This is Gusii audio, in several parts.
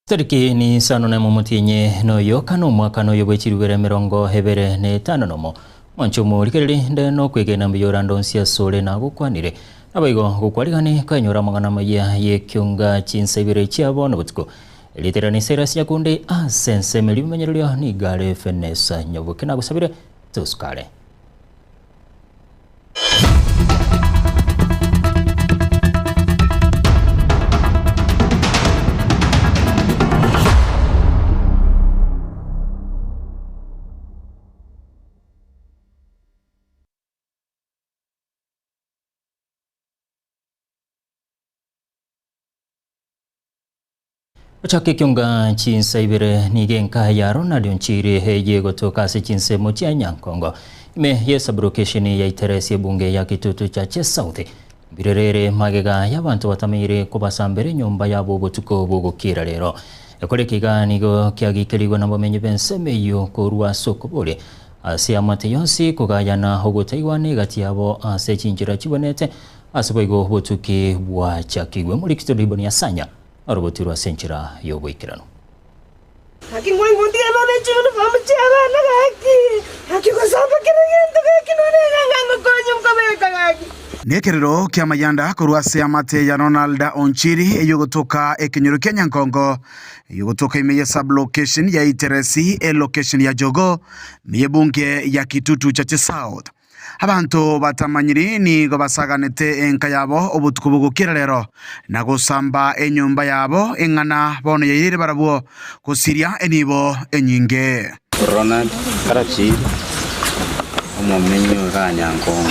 Tariki Nisano nemo omotienyi noyo kana omwaka noyo bwe chirubere emerongo ebere na etano nomo. Mwanche omorigereri nde nokwegena mbuya orande onsi asore nagokwanire. Naboigo gokwarigani kwenyora amang'ana amaya y'ekionga chinsa ibere chia bono botuko. Erieta riane Silas Nyakundi ase ensemo eria ebimenyererio nigo are Fenesa Nyaboke nagosabire tosukare. Gochaka ekionga chinsa ibere nigo enka ya Ronald Onchiri eye egotoka ase chinsemo chia Nyankongo ime ye sublocation ya Iteresi ebunge ya Kitutu Chache South. Mbirero ere magega y'abanto batameire kobasambera enyomba yabo obotuko bw'ogokiira rero. Ekore eke iga nigo kiagikerigwe nabamenyi b'ensemo eyio korwa ase okoboria ase amate yonsi kogayana ogotaigwana egati yabo ase chinchera chibonete ase boigo obotuki bwachakigwe. Omorikito Diboni Asanya Orogotirwe ase enchera y'oboikeranu. Gaki ngwangotige bono echiyunifomu chi'abana gaki, gaki gosamba kera egento gaki nonya neng'anga ngokonya nkobeka gaki. Nekerero ki'amayanda korwa ase amate ya Ronald Onchiri eyogotoka ekenyoro kia Nyankongo, eyogotoka ime ye sub-location ya Iteresi, elocation ya Jogoo, ime y'ebunge ya Kitutu Chache South. Abanto batamanyiri nigo basaganete enka yabo obotuko bogokira rero, na gosamba enyomba yabo eng'ana bono yairire barabwo gosiria enibo enyinge. Ronald Karachiiri, omomenyi o igaa Nyangongo.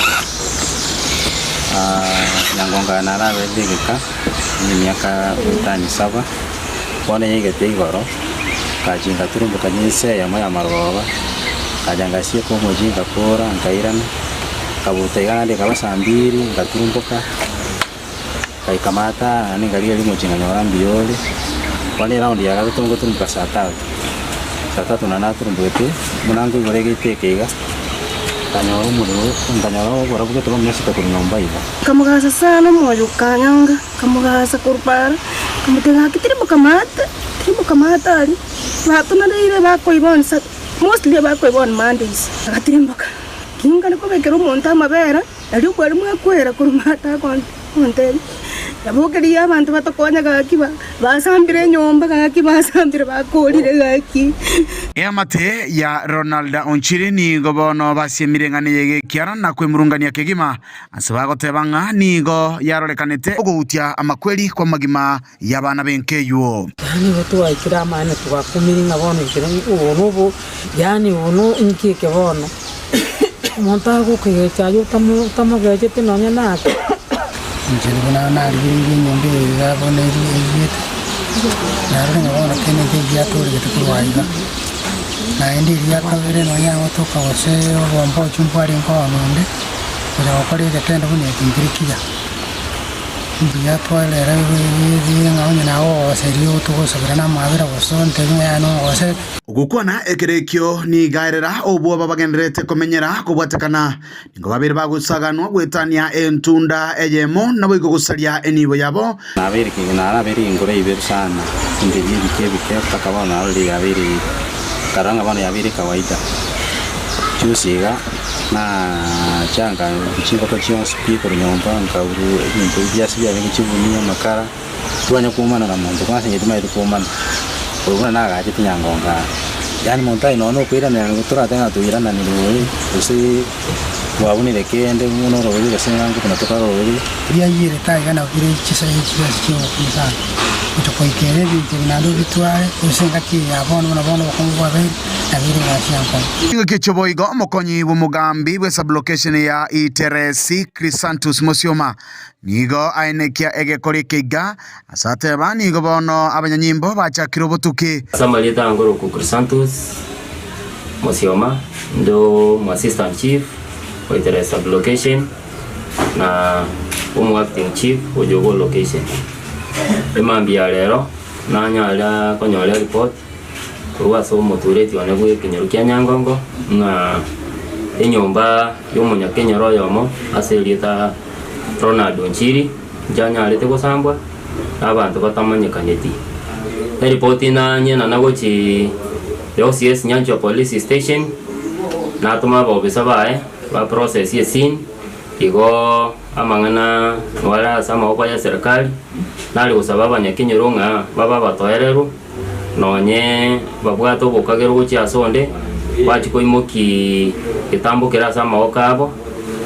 Nyangongo aya naro aberire egeka ne emiaka goetania saba, bono yaigete igoro. Ngachia ngaturumboka chinsa eyemo ya marogoba, ngacha ngasieka omochie ngakora, nkairana, nkabuta iga naende ekaba saa mbiri, ngaturumboka, ngaika maate aa naende nkarigereria omochie nkanyora mbuya ore. Bono eraundi ya gatato ngoturumboka saa tatu, saa tatu naende naturumbogete, buna nkoigora egate eke iga, nkanyora omorero, nkanyora oborabu gete bamesete korwa nyomba iga. Nkamogasa sana omoyo okanyonga. Nkamogasa korwa para, nkamotebia gaki tirimboka maate, tirimboka maate aria, batonareire bakoiba on Sat mostly bakoiba on Mondays. Agatirimboka, kinkare kobekera omonto amabera, nario okweri mwakwera korwa maate agontebia, Yabokeria abanto batokonye gaki ba basambire enyomba gaki basambire bakorire gaki. Eamate ya Ronald Onchiri nigo bono basiemire eng'ana eye y'egekiara na kwemurungania kegima Ase bagoteba ng'a nigo yarorekanete ogoutia amakweri kw'amagima y'abana b'enka eyio. Yaani igo twaikire amaene twakumire ng'a bono ekero obo nobo yaani obo no inki eke bono omonto agokogecha aye otamo otamogecheti nonye nake. Inche nigo narigereirie enyomba eye iga bono eiyete, narora ng'a bono kende nkeiyo giatoregete korwa aiga. Naende eria kabere nonya agotoka gose obombochu mbwarenge oo nonde. Gocha gokora egetendo buna eki nkere kiya. Mbuya twarera ng'a onye naye ogogoseria togosabera na amabera gose ontebie ng'a yaya nogosete. Ogokwana ekero ekio nigo aerera obwoba bagendererete komenyera kobwatekana nigo babere bagosaganwa goetania entunda eyemo naboigo gosaria enibo yabo. Nabeire kegima, narabeire enkoro eiberu sana, entebi ebike ebike mpaka bono narorire yabeire nkarora ng'a bono yabeire kawaida. Juzi iga. Nacha nkarusia chingoko chionsi pi korwa nyomba, nkarua ebinto ebiasi biarenge chigunia, amakara, twanya koumana na monto kwanza inche timanyeti koumana, korwa buna nagachete nyangongo aa. Yaani monto aye nonye okoiranera nigo toratebe ng'a toirananire oye, gose twabunire kende buna orobebe gose ng'a nkobuna tokare orobebe. Riayire taiga nabo bire chisaizi chionsi chi'ogokumia sana, gocha koikera ebinto ebi naende obitware, gose engaki eye ya bono buna bono obokongu bwabeire. Chingaki echio boigo omokonyi bw'omogambi bwe sublocation ya Iteresi Chrysantus Mosioma nigo aenekia egekori eke iga ase ateba nigo bono abanyanyimbo bachakire obotuki. Ase amarieta angoroku Chrysantus Mosioma, inde omo assistant chief o Iteresi sublocation na omo acting chief o Jogoo location. Emambia ya rero nanyare konyora eripoti. Korwa ase omotureti one bw'ekenyoro kia Nyangongo, ng'a enyomba y'omonyakenyoro oyomo ase erieta Ronald Onchiri nchanyarete gosambwa na abanto batamanyekaneti. Eripoti nanyena gochi the OCS Nyanchwa Police Station, natoma abaobisa baye ba process escene, igo amang'ana nigo are ase amaboko ya serikali, nare gosaba abanyakenyoro ng'a babe abatoereru, nonye babwate obokagero gochia ase onde, bachie koimoki getambo kere ase amaboko abo,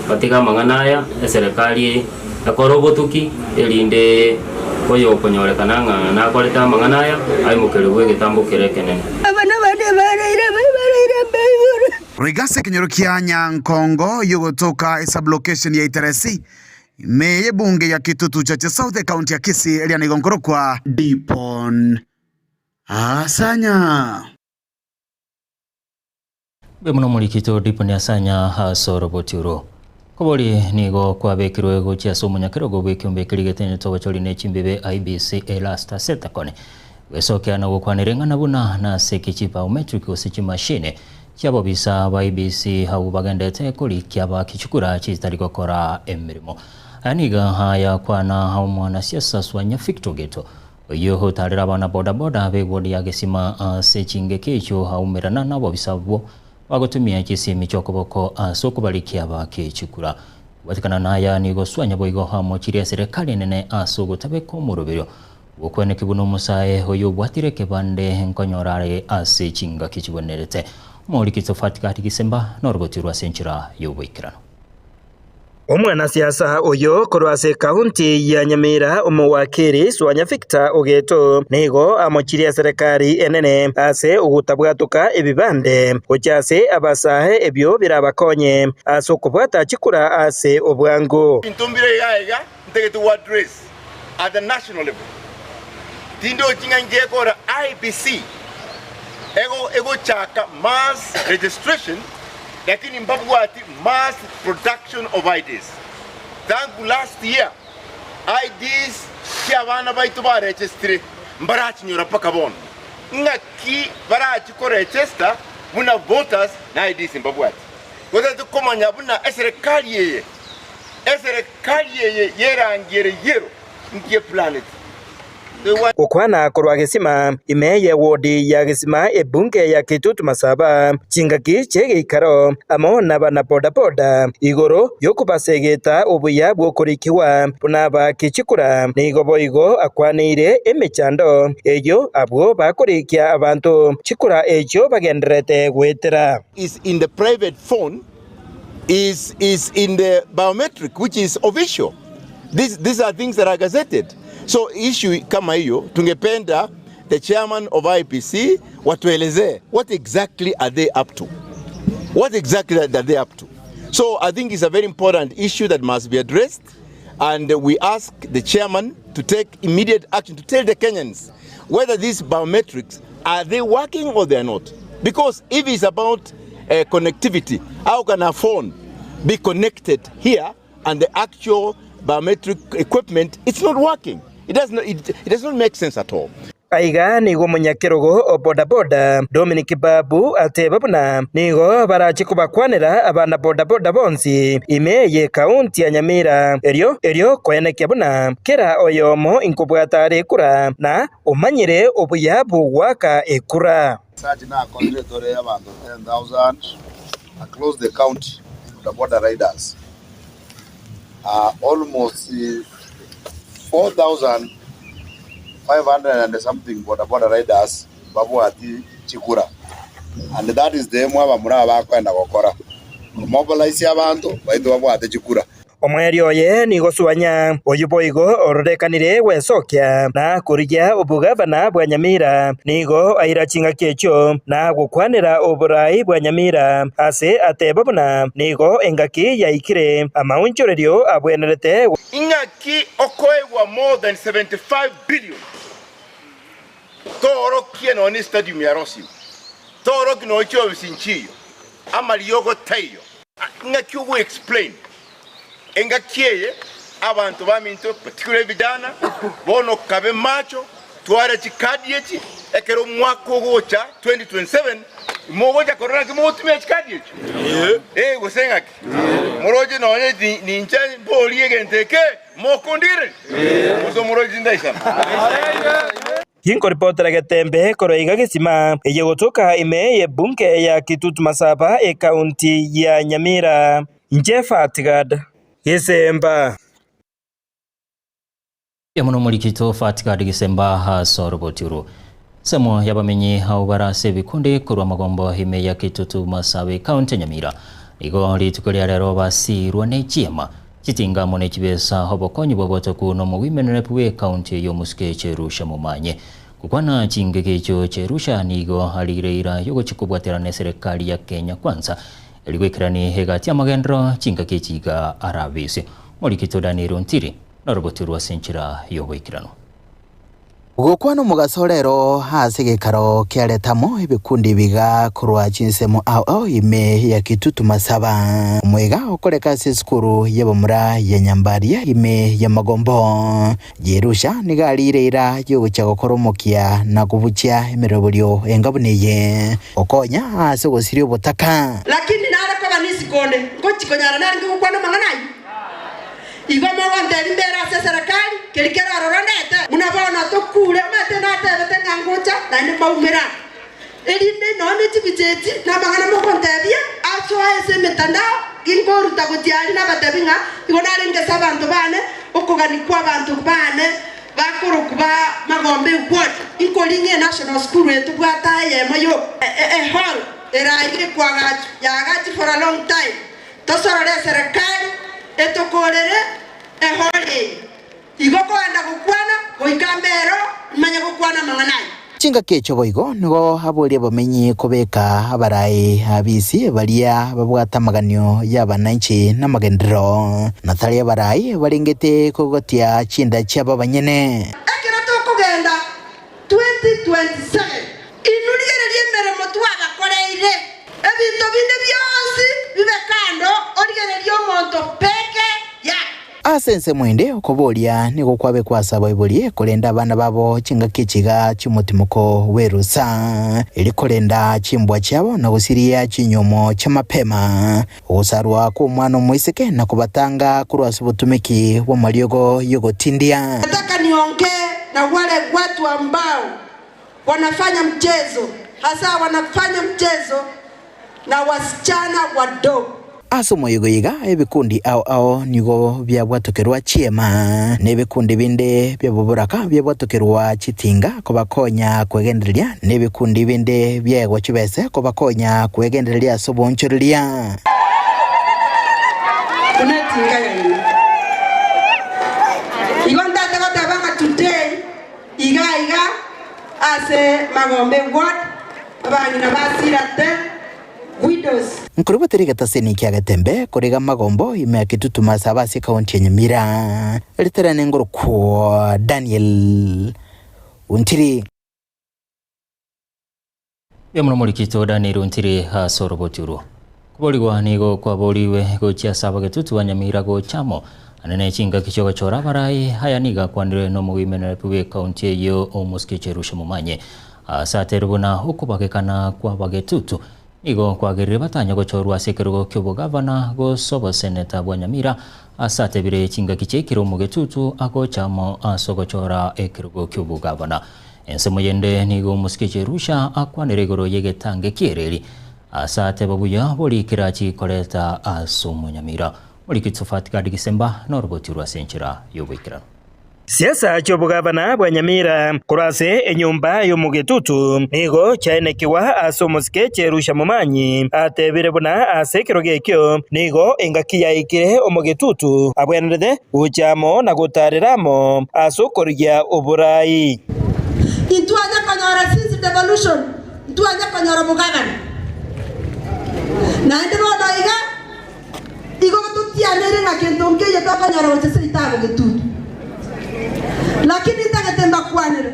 batige amang'ana aya, eserekari ekore obotuki, erinde oyokonyorekana ng'a nakorete amang'ana aya, aimokerigwe egetambo kere ekenene. Abana bane baraire baraire mbe igoro. Rigase ekenyoro kia Nyankongo yogotoka esublocation ya Iteresi ime y'ebunge ya Kitutu Chache South ecounty ya Kisii eria nigo nkorokwa Dipon Asanya. Mbuya mono omorikito Dipon Asanya ase oroboti oro. Kobori nigo kwabekirwe gochia ase omonyakerogo bw'ekiombe keria getenenete obochori ne chimbibe IEBC Erastus Setakoni. Gwesokia na gokwanera eng'ana buna nase ki chibiometric gose chimashini chi'abobisa ba IEBC abwo bagendete korikia abakichukura chitari gokora emeremo. Aya nigo ayakwana omwanasiasa Swanya Victor Ogeto, oyio otarire abana boda boda b'eward ya Gesima ase chingaki echio aumerana nabobisa abwo bagotumia chisimi chi'okoboko ase okobarikia abakichukura. Kobwatekana naya nigo Swanya boigo amochirie eserekari enene ase ogotabeka omoroberio Gokweneki buna omosae oyo obwatire ekebande nkonyora are ase chingaki chigwenerete. Omoriki Tsofati gati Gisemba noroboti rwa ase enchera y'oboikeranu. Omwanasiasa oyo korwa ase ekaunti ya Nyamira omowakiri Swanya Victor Ogeto nigo amochirie eserekari enene ase ogotabwatoka ebibande gochia ase abasae ebio birabakonye ase okobwata chikura ase obwango. Ebinto mbire iga iga ntagete go address at the national level. Tindochi ng'a inche ekora IEBC ego egochaka mass registration lakini mbabwati mass production of IDs. Thank last year IDs chia abana baito ba registire mbarachinyora mpaka bono. Ng'aki barachi ko register buna voters na IDs mbabwati. Gotagete komanya buna eserekari eye Eserekari eye y'erangi ere yellow nki eplaneti. Gokwana korwa Gesima, ime ye wodi ya Gesima ebunge ya Kitutu Masaba, chingaki chi'egeikaro amo nabana bodaboda igoro y'okobasegeta obuya bw'okorikigwa buna bakichikura, nigo boigo akwaneire emechando eyio abwo bakorikia abanto chikura echio bagendererete goetera. Is in the private phone is is in the biometric which is official. This, these are things that are gazetted. So issue kama hiyo tungependa the chairman of IEBC watuelezee what exactly are they up to? What exactly are they up to? So I think it's a very important issue that must be addressed and we ask the chairman to take immediate action to tell the Kenyans whether these biometrics are they working or they are not. Because if it's about uh, connectivity, how can a phone be connected here and the actual biometric equipment it's not working? It does not, it, it does not make sense at all. Aiga nigo omonyakerogo o bodaboda Dominic Babu ateba buna nigo barache kobakwanera abana bodaboda bonsi ime y'ekaunti ya Nyamira erio erio koenekia buna kera oyomo inkobwata are ekura na omanyire obuya bw'ogoaka ekura. Research nakorire tore abanto 10,000 across the county bodaboda riders almost 4,500 and something bodaboda riders mbabwati chikura and that is the aim abamura aba bakoenda gokora, komobilize abanto baito babwate chikura. Omoerio oye nigo Swanya, oyio boigo ororekanire gwesokia na korigia obogavana bwa Nyamira, nigo aira chingaki echio na gokwanera oborai bwa Nyamira ase ateba buna nigo engaki yaikire amaonchorerio abwenerete. Ing'aki okoegwa more than 75 billion toorokie nonya ne stadium ya Rosim, toorokie nonya chiofisi nchiyo, amariogo taiyo. Ng'aki ogo explain engaki eye abanto baminto particularly vijana bono kabe macho tware chikadi echi ekero omwaka ogocha 2027 mogocha korora naki mogotumia chikadi echi eh gose ng'aki moroche nonye ninche mborie egento eke mokondigereria gose moroche tindaisana. Ginkoripotera Getembe korwa iga Gesima, eye gotoka ime y'ebunge ya Kitutu Masaba, ekaunti ya Nyamira. Inche Fatgad Gesemba. Mbuya mono omorikito Fatgad Gisemba ase oroboti oro. Ensemo y'abamenyi abwo bare ase ebikundi korwa amagombo ime ya Kitutu Masaba ekaunti ya Nyamira nigo rituko ria rero basiirwa ne chiema, chitinga amo ne chibesa obokonyi bwa botoku na omowimenrep bw'ekaunti eyio omosike Cherusha Momanye. Gokwana chingaki echio Cherusha nigo arigire eira yogochia kobwaterana eserekari ya Kenya Kwanza eri goikerani egati y'amagenderero chingaki echi iga arabe ase. Omorikito Daniel Ontiri norogotirwe ase enchera y'oboikeranu. Gokwana omogaso rero ase egekaro kiaretamo ebikundi biga korwa chinsemo ao ao ime ya Kitutu Masaba. Omoiga okoreka ase esukuru y'abamura ya Nyambaria ime y'amagombo. Jerusha nigo ariire eira y'ogochia gokora omokia na kobuchia emeroberio enga buna eye, gokonya ase ogosiria obotaka. Lakini nare koba nisiko onde, ngochia konyara narenge gokwana amang'ana ayio? Igo mogontebia mbere ase eserekari, keria kere ororo ndete. Buna bono tokure, omanyete natebete ng'a ngocha, naende mbaumera. Erinde nonya ne chibicha echi na amang'ana mogontebia, asoe ase emetandao, ginkoruta gochia aria nabatebie ng'a igo narenge ase abanto baane, okogania kw'abanto baane bakorokwa ba Magombe Ward, inkoring'e enational school eye tobwate eyemo yoka, ehall eraige koagachwa, yaagachwa for a long time. Tosorore eserekari etokorere ehori eye. Igo koenda gokwana, goika mbero imanye gokwana amang'ana aya. Chingaki echio boigo nigo aborie abamenyi kobeka abarai abisi baria babwate amaganio y'abananchi namagenderero, na tari abarai barengete kogotia chinda chiabo abanyene. Ekero tokogenda 2027. Inwe rigereria emeremo twabakoreire, ebinto binde bionsi bibe kando, origererie omonto peke yake. Ase ensemo ende, okoboria nigo kwabekwa ase abaibori korenda abana babo chingaki echiga chi'omotimoko bw'erusa, erio korenda chimbwa chiabo na gosiria chinyuomo chi'amapema, ogosarwa kw'omwana omoiseke na kobatanga korwa ase obotumeki bw'amariogo y'ogotindia. Nataka niongee na wale watu ambao wanafanya mchezo hasa wanafanya mchezo na wasichana wadogo. Ase omoyega iga ebikundi ao ao nigo biabwatokerwa chiema, na ebikundi binde bi'oboboraka biabwatokerwa chitinga kobakonya kwegendereria, na ebikundi binde biaegwa chibese kobakonya kwegendereria ase oboonchoreria. Buna etinga yaino. Igo ntaete goteba ng'a today iga iga ase Magombe ward abang'ina basirate widows. Nkorobotera egetaseni kia Getembe korega amagombo ime ya Kitutu Masaba ase ekaunti ya Nyamira. Riterane ngorokwo Daniel Ontiri. Mbuya mono morikito Daniel Ontiri ase oroboti orwo. Koborigwa nigo kwaborigwe gochia ase abagetutu ba Nyamira gocha amo ande ne chingaki chiogochora abarai. Aya nigo akwanirwe nomogoimenerepi bw'ekaunti eyio Omosike Cherusha Momanyi ase aterwe buna okobagekana kw'abagetutu nigo kwagerire batanya gochorwa ase ekerogo ki'obogavana gose oboseneta bwa Nyamira ase atebire chingaki chiaikire omogetutu agocha amo ase ogochora ekerogo ki'obogavana. Ensemo yende nigo omosike Cherusha akwanire igoro y'egetange ki'ereri Ase ateba buya bori kerachi koreta ase omonyamira. Moriki Tsofati Gadi Gisemba noroboti ase enchera y'oboikeranu. Siasa chi'obogavana bwa Nyamira korwa ase enyomba y'omogetutu nigo chiaenekigwa ase omosike Cherusha Momanyi atebire buna ase ekerogo ekio nigo engaki yaikire omogetutu abwenerete gocha amo na gotaarera amo ase okorigia oborai. Intwanya konyora since devolution Ntwanya konyora obogabani. Naende bono iga, igo totianeire ng'a kento nkeiyo tokonyora gocha seito abo getutu. Lakini ntagete mbakwanere,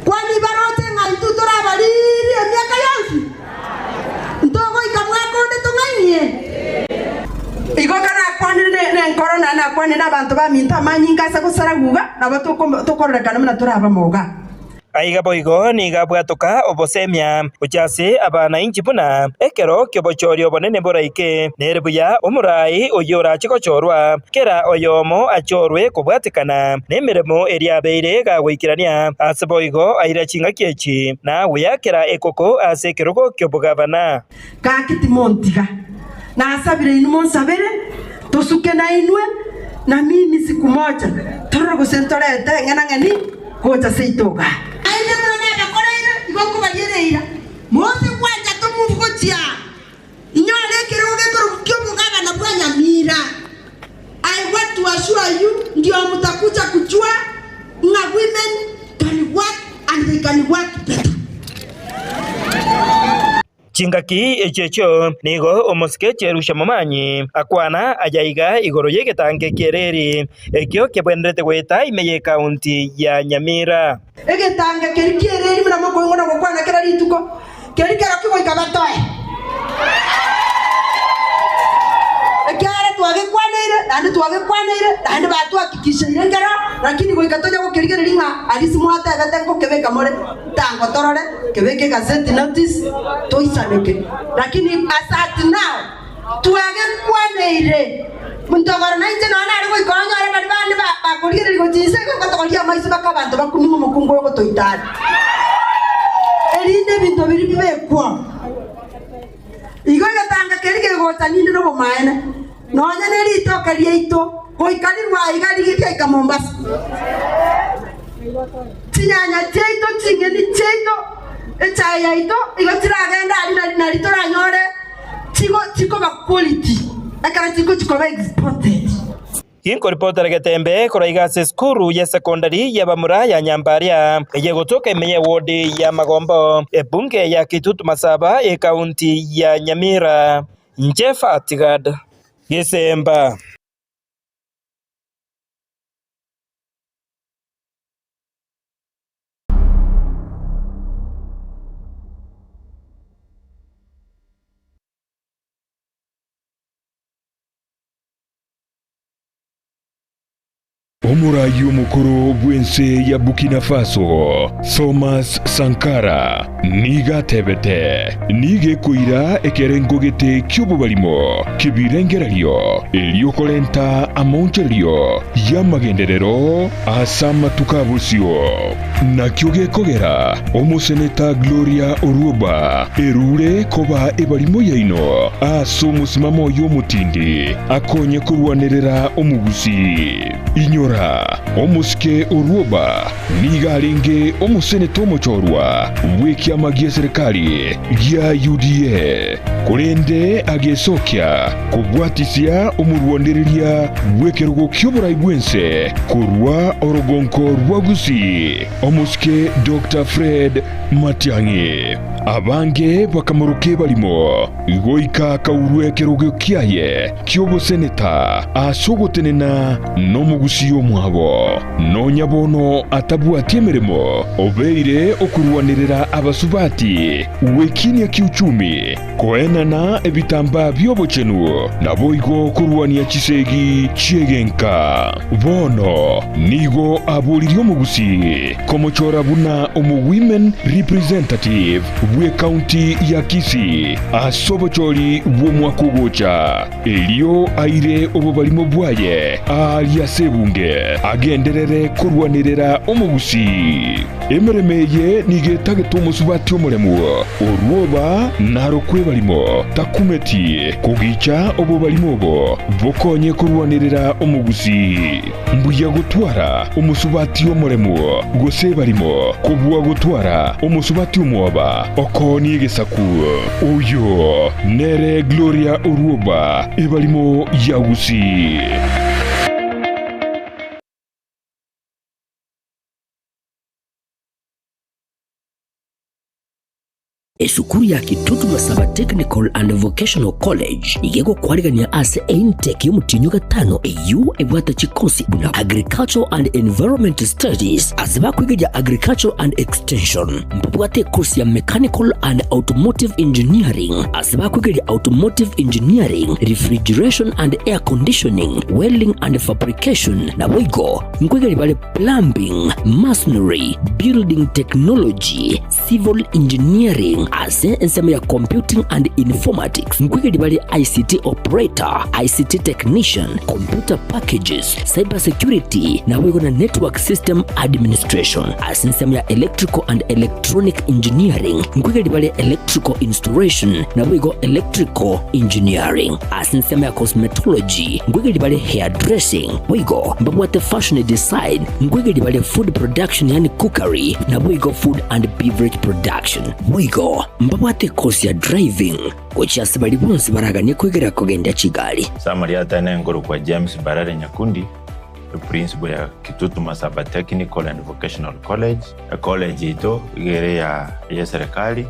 kwani baroche ng'a intwe torabariri emiaka yonsi? Ntogoika mwaka onde tong'ainie? Igo kanakwanire nenkoro naende nakwanire nabanto baminto amanyinga ase gosaragwa iga, nabo tokororekana buna tore abamoga. Aiga boigo nigo abwatoka obosemia gochia ase abanainchi buna ekero ki'obochori obonene boraike, nere buya omoraai oyio orache gochorwa, kera oyomo achorwe kobwatekana nemeremo eria abeire gagoikerania. Ase boigo aira chingaki echi, na goyakera ekoko ase ekerogo ki'obogavana. Gaki timontiga, nasabire inwe monsabere, tosuke nainwe, na mimi siku moja, torore gose ntorete eng'enang'eni gocha seito igaa. Naende buna nabakoreire, igo nkobariera eira, mose gwancha tomufu gochia aa, inyore ekerogo gekorokwa ki'obogabana bwa Nyamira. I want to assure you ndio mtakuja kujua ng'a women can work and they can work better. Chingaki echio echio nigo omosike Jerusha Momanyi akwana ayaiga igoro y'egetange ki'ereri ekio kebwenerete goeta ime y'ekaunti ya Nyamira. Egetange keria ki'ereri buna mokoigwa na gokwana kera rituko, keria kerokio goika batoe. Ekiagera twagekwaneire, naende twagekwaneire, naende batwahakikisheire nkero, lakini goika tonya gokerigereria ng'a aria ase mwatebete ngokebeka more, tango torore, kebeke egazeti notice, toisaneke. Lakini as at now, Twagekwaneire, ntogoro nainche nonya nare goika onyore baria bande bakorigereria gochia inse igo ngotogoria amaiso baka abanto bakumie omokungu oyo ogotoita are, erinde ebinto biria bibekwo. Igo egetanga keria kegocha ninde nobomaene, nonya ne ritoke riaito goika rirwe aiga riaika Mombasa. Chinyanya chiaito, ching'eni chiaito, echae yaito igo chiragende aria nario toranyore Chigo chikoba quality ekero chiko chikoba exported. Ginkoripotera getembe korwa iga ase esukuru ye secondary y'abamura ya Nyambaria eye egotoka ime y'ewodi ya Magombo, ebunge ya Kitutu Masaba, ekaunti ya Nyamira. Inche Fatigad Gesemba. Omoraai omokoro bw'ense ya Burkina Faso, Thomas Sankara, nigo atebete, Nigo ekoira ekerengo gete ki'obobarimo ki'ebirengererio erio korenta amaonchorerio y'amagenderero ase amatuko a bosio. Nakio gekogera omoseneta Gloria Orwoba erure koba ebarimo yaino ase omosimamo oye omotindi akonye korwanerera omogusii. Inyora, omosike Orwoba nigo arenge omoseneta omochorwa bw'ekiama gi'eserekari gia UDA, korende agesokia kobwatisia omorwanereria bw'ekerogo ki'oborai bw'ense korwa orogonko rwa Gusii, omosike Doctor Fred Matiang'i. Abange bakamoroka ebarimo goika akaurwa ekerogo kiaye ki'oboseneta ase ogotenena nomogusii omwabo. Nonya bono atabwati emeremo, obeire okorwanerera abasubati gwekinia kiuchumi, Koenana ebitambaa bi'obochenu, naboigo korwania chisegi chi'egenka. Bono nigo aboririe omogusii komochora buna omo-women representative bw'ecounty ya Kisii ase obochori bw'omwaka ogocha, erio aire obobarimo bwaye aaria ase ebunge agenderere korwanerera omogusii. Emeremo eye nigo etagete omosubati omoremu, orwoba narokwe ebarimo, takumeti kogicha obobarimo obo bokonye korwanerera omogusii. Mbuya gotwara omosubati omoremu gose ebarimo kobua gotwara omosubati omwoba okoonie egesaku. Oyo nere Gloria Orwoba, ebarimo ya Gusii. Esukuru ya Kitutu Masaba Technical and Vocational College nigo egokwarigania ase eintake y'omotienyi o gatano eyio ebwate chikosi buna Agricultural and Environment Studies ase bakwegeria Agricultural and Extension. Mbabwate ekosi ya Mechanical and Automotive Engineering ase bakwegeria Automotive Engineering, Refrigeration and Air Conditioning, Welding and Fabrication naboigo nkwegeria bare Plumbing, Masonry, Building Technology, Civil Engineering ase ensemo ya Computing and Informatics nkoigeria bare ICT Operator, ICT Technician, Computer Packages, Cyber Security naboigo na Network System Administration. Ase ensemo ya Electrical and Electronic Engineering nkoigeria bare Electrical Installation naboigo Electrical Engineering. Ase ensemo ya Cosmetology nkoigeria bare Hairdressing boigo mbabwate Fashion Design nkoigeria bare Food Production yaani Cookery naboigo Food and Beverage Production. Boigo mbabwate ekosi ya Driving gochia ase baria bonsi baraganie koigera kogendia chigari. Samaria atene nkorokwa James Mbarare Nyakundi, eprinciple ya Kitutu Masaba Technical and Vocational College. Ecollege yaito iga ere ya eserikali,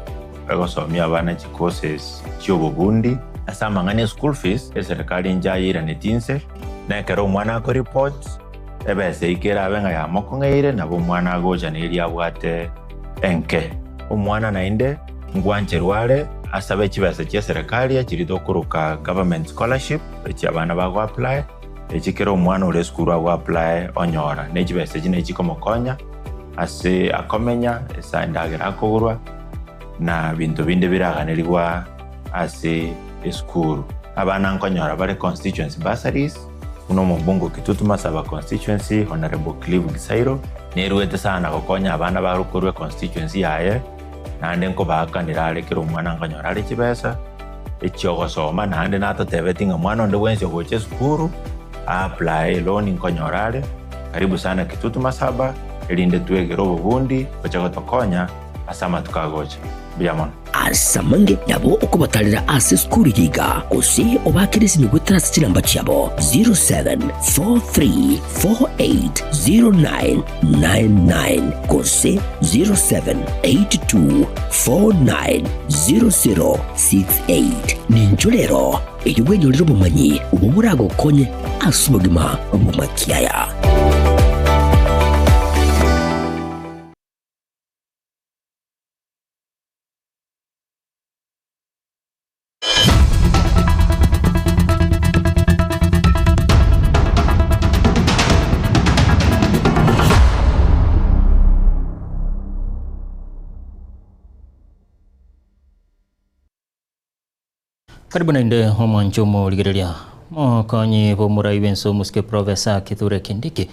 egosomia abana chicourses chiobobundi. Ase amang'ana e school fees, eserikali nchayeiranetie inse, na ekero omwana akoreport, ebesa eyio kerabe ng'a yamokong'eire, nabo omwana agocha neria abwate enke. Omwana naende ngwancherwa are asabe chibesa chia eserikali echiri tokoroka government scholarship, echi abana bago apply, echi kera omwana ore esukuru ago apply onyora, ne chibesa echi nechikomokonya ase akomenya, ase endagera akogorwa, na binto binde biraganerigwa ase esukuru. Abana nkonyora bare constituency bursaries, buna omobunge o Kitutu Masaba constituency Honourable Clive Gisairo, nerwete sana gokonya abana bare korwa econstituency yaye, naende nkobaakanera are kera omwana nkonyora are chibesa echiogosoma, naende natotebeti ng'a mwana onde bwensi ogocha esukuru a apply eloan nkonyora are. Karibu sana Kitutu Masaba, erinde twegere obobundi gocha gotokonya ase amatuko agocha. Mbuya mono. Ase amange nabo okobatarera ase esukuru eye iga, gose obaakere esimi goetera ase chinamba chiabo 0743480999 gose 0782490068. Ninchwo rero erio bwenyorere obomanyi obwo boragokonye ase obogima bw'amakiaya. Karibu naende omwancho omorigereria mokonyi bw'omorai bw'ense omosike Professor Kithure Kindiki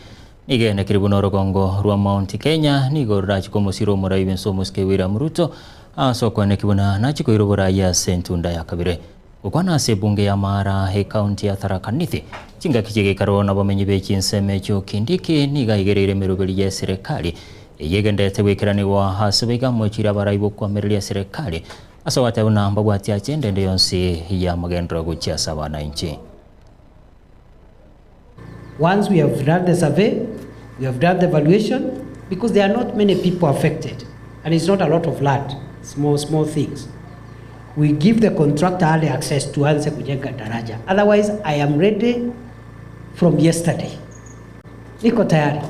nigo enekire buna orogongo rwa Mount Kenya nigo rorachike omosira omorai bw'ense omosike William Ruto ase okweneki buna nachi koira oborai ase entunda ya kabere. Gokwana ase ebunge ya Maara ekaunti ya Tharaka Nithi chingaki chi'egeikaro nabamenyi be chinsemo echio Kindiki nigo aigereire emeroberi y'eserekari eyio egenderete goikeranigwa ase boiga amochire abarai b'okoamereria eserekari Ase ogoteba buna mbabwati agenda ende yonsi y'amagenderero gochia ase abananchi. Once we have done the survey, we have done the evaluation, because there are not many people affected and it's not a lot of land, small, small things. We give the contractor early access to anze kujenga daraja. Otherwise, I am ready from yesterday. Niko tayari.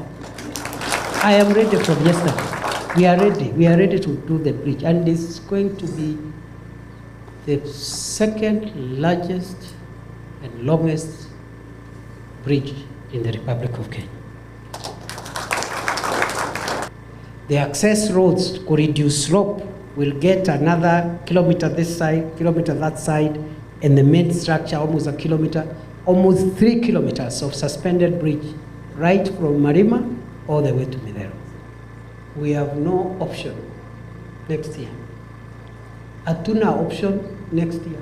I am ready from yesterday. We are ready. We are ready to do the bridge. And it's going to be the second largest and longest bridge in the Republic of Kenya. The access roads to reduce slope will get another kilometer this side, kilometer that side, and the main structure almost a kilometer, almost 3 kilometers of suspended bridge right from Marima all the way to Midero. We have no option next year. Hatuna option next year.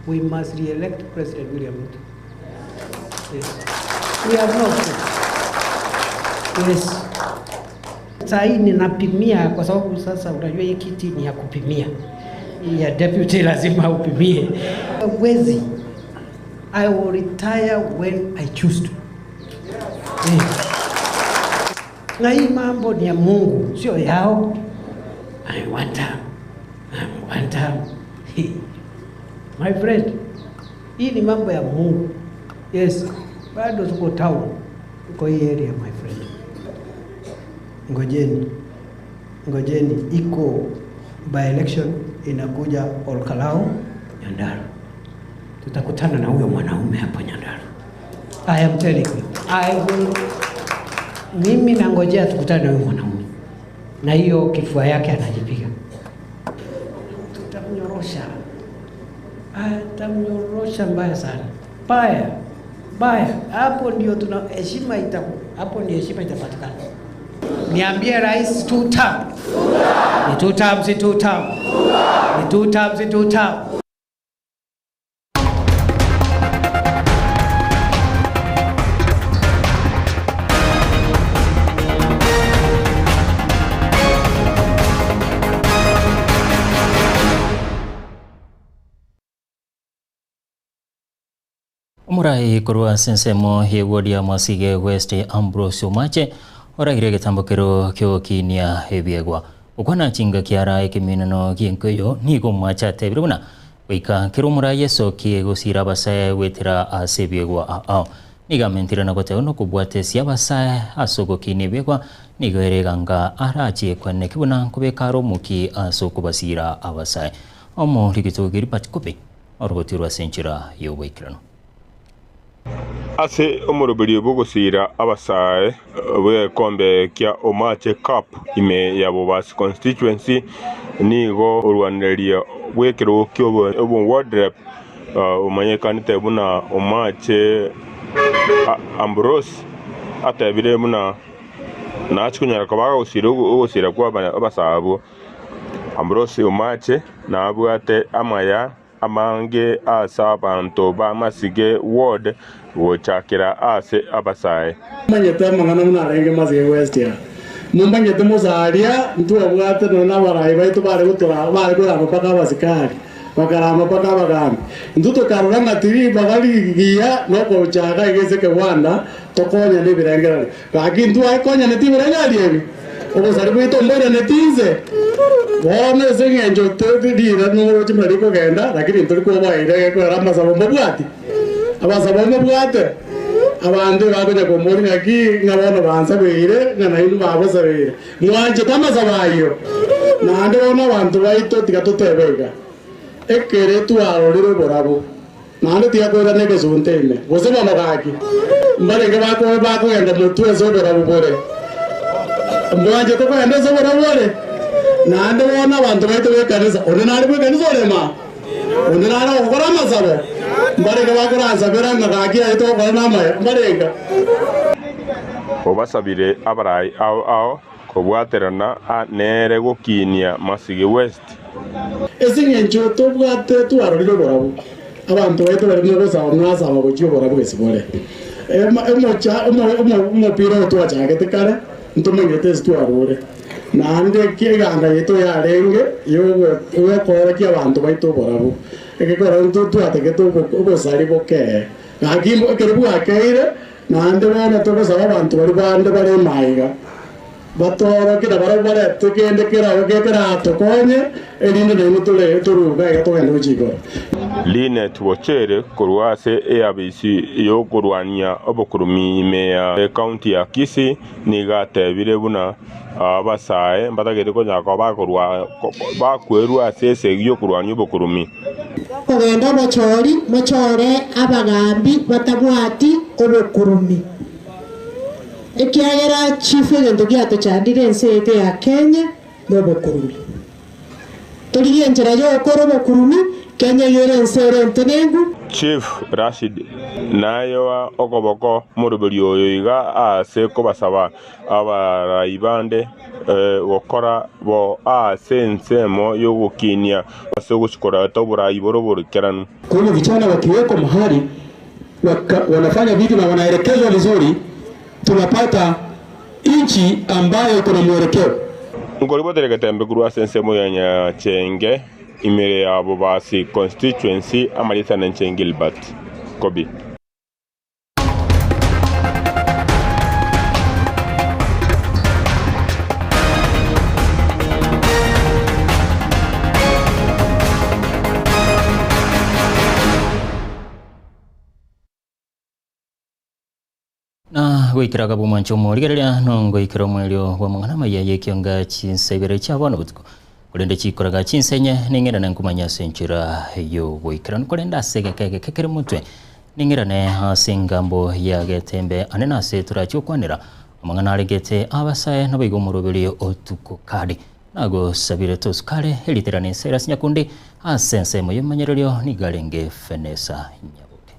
We must re-elect President William Ruto. Yes. We have no option. Yes. Saa hii ninapimia kwa sababu sasa unajua hii kiti ni ya kupimia. Hii ya deputy lazima upimie. Wezi. I will retire when I choose to. Yes. Na hii mambo ni ya Mungu, sio yao. I want time. One term. My friend, hii ni mambo ya Mungu. Yes, bado tuko town, tuko hii area my friend. Ngojeni, ngojeni, iko by election inakuja Olkalau, Nyandarua. Tutakutana na huyo mwanaume hapo Nyandarua. I am telling you, I will, mimi nangojea tukutane na huyo mwanaume na hiyo kifua yake anajipiga, tutamnyorosha, atamnyorosha mbaya sana, mbaya mbaya. Hapo ndio tuna heshima ita, hapo ndio heshima itapatikana. Niambie rais, two term ni two term, si two term, ni two term, si two term. Omorai korwa ase ensemo y'eward ya Mwasige West Ambrose Omache oragire egetambokero kiogokinia ebiegwa. Gokwana chingaki ara ekeminano gi'enko eyo nigo Omache atebire buna goika kera omorai esokie gosira abasae goetera ase ebiegwa ao. Nigo amentire na goteba buna okobwatesia abasae ase ogokinia ebiegwa nigo ere eganga arachie kweneki buna nkobeka are omoki ase okobasira abasae. Omorikito Gilbert Kobe orogotirwe ase enchera y'oboikeranu. Ase omoroberio bw'ogosiira abasae bw'egekombe kia Omache Cup ime ya Bobasi Constituency, nigo orwanereria bw'ekerogo ki'oboward rep omanyekanete buna Omache Ambrose atebire buna nachie konyara koba agosiira ogosiira kwa abasae abwo. Ambrose Omache nabwate amaya amange ase abanto ba Masige Ward gochakera ase abasae. Manyete amang'ana buna arenge Masige West aa. Momanyete mosaria ntwabwate nonya nabarai baito bare gotora bare korama mpaka abasikari, bakarama mpaka abagambi. Intwe tokarora ng'a tiri ribaga rigiya nokochaka iga ase ekegwanda tokonyane ebirengererio. Gaki intwe aekonyaneti ebirengererio ebi? Obosari bwaito mboiraneti inse. Bono ase eng'encho rira noroche buna rikogenda, lakini ntori kobaira egekorera amasabo mbabwati. Amasabo mbabwate, abanto ebakonya komboria ng'aki, ng'a bono bansabeire, ng'a nainwe babasabeire. Mwanchete amasabo ayio? Naende bono abanto baito tiga totebe iga, ekere twarorire oborabu, Naende tigakoirana egesunte ime, gose bono gaki, mbarenge bakogenda motwe ase oborabu bore. Mwanchete kogenda ase oborabu bore? Naende bono abanto baito b'ekanisa, onde nare bw'ekanisa orema? Onde nare ogokora amasabo? Mbarenge bakoransabera ng'a gaki aye togokora namaya? Mbarenge. Obasabire abarai ao ao kobwaterana nere gokinia Masige West. Ase engencho tobwate twarorire oborabu, abanto baito baria mogosaba mwasaba gochia oborabu gese bore. Omopira oyo twachagete kare, ntomanyete ase twarure. Naende eganga yaito yarenge yokoorokia abanto baito oborabu. Egekora ntwatagete obosari bokee. Gaki ekero bwakeire, naende bono togosaba abanto baria bande bare emaiga. Batoorokie na barabwo barete kende kerabe keratokonye, erinde nainwe tore toruga iga togende gochia igoro. Linet Bochere korwa ase eabisi y'okorwania obokurumi ime ya ekaunti ya Kisii nigo atebire buna abasae mbatagete konyara koba bakwerwa ase esegi y'okorwania obokurumi. Kogenda obochori, mochore abagaambi batabwati obokurumi. Ekiagera chifu egento giatochandire ense yaito ya Kenya nobokurumi. Torigie enchera yogokora obokurumi, Kenya eyio ere ense ere entenenku. Chief Rashid nayoa okoboko moroberi oyo iga aase kobasaba abarai bande gokora bo aase ensemo y'ogokinia ase ogochikoreta oborai bore oboikeranu. Kwa hivyo vijana wakiwekwa mahali waka, wanafanya vitu na wanaelekezwa vizuri, tunapata nchi ambayo iko na mwelekeo. Nkoribotere getembe korwa ase ensemo ya Nyachenge imere ya Bobasi Constituency amarieta nenche Gilbert Kobi. goikera agabwo omwancho omorigereria nongoikera omwerio bw'amang'ana amaya y'ekionga chinsa ibere chia bono botuko. Korende chikoraga chinsa inye ning'irane nkomanya ase enchera y'ogoikeranu, korende ase egeka egeke kere motwe ning'irane ase engambo ya getembe ane nase torache gokwanera amang'ana aregete abasae naboigo omoroberi otuko kare. Nagosabire tosukare eriterane Silas Nyakundi ase ensemo y'omomanyererio nigo arenge Fenesa Nyaboke.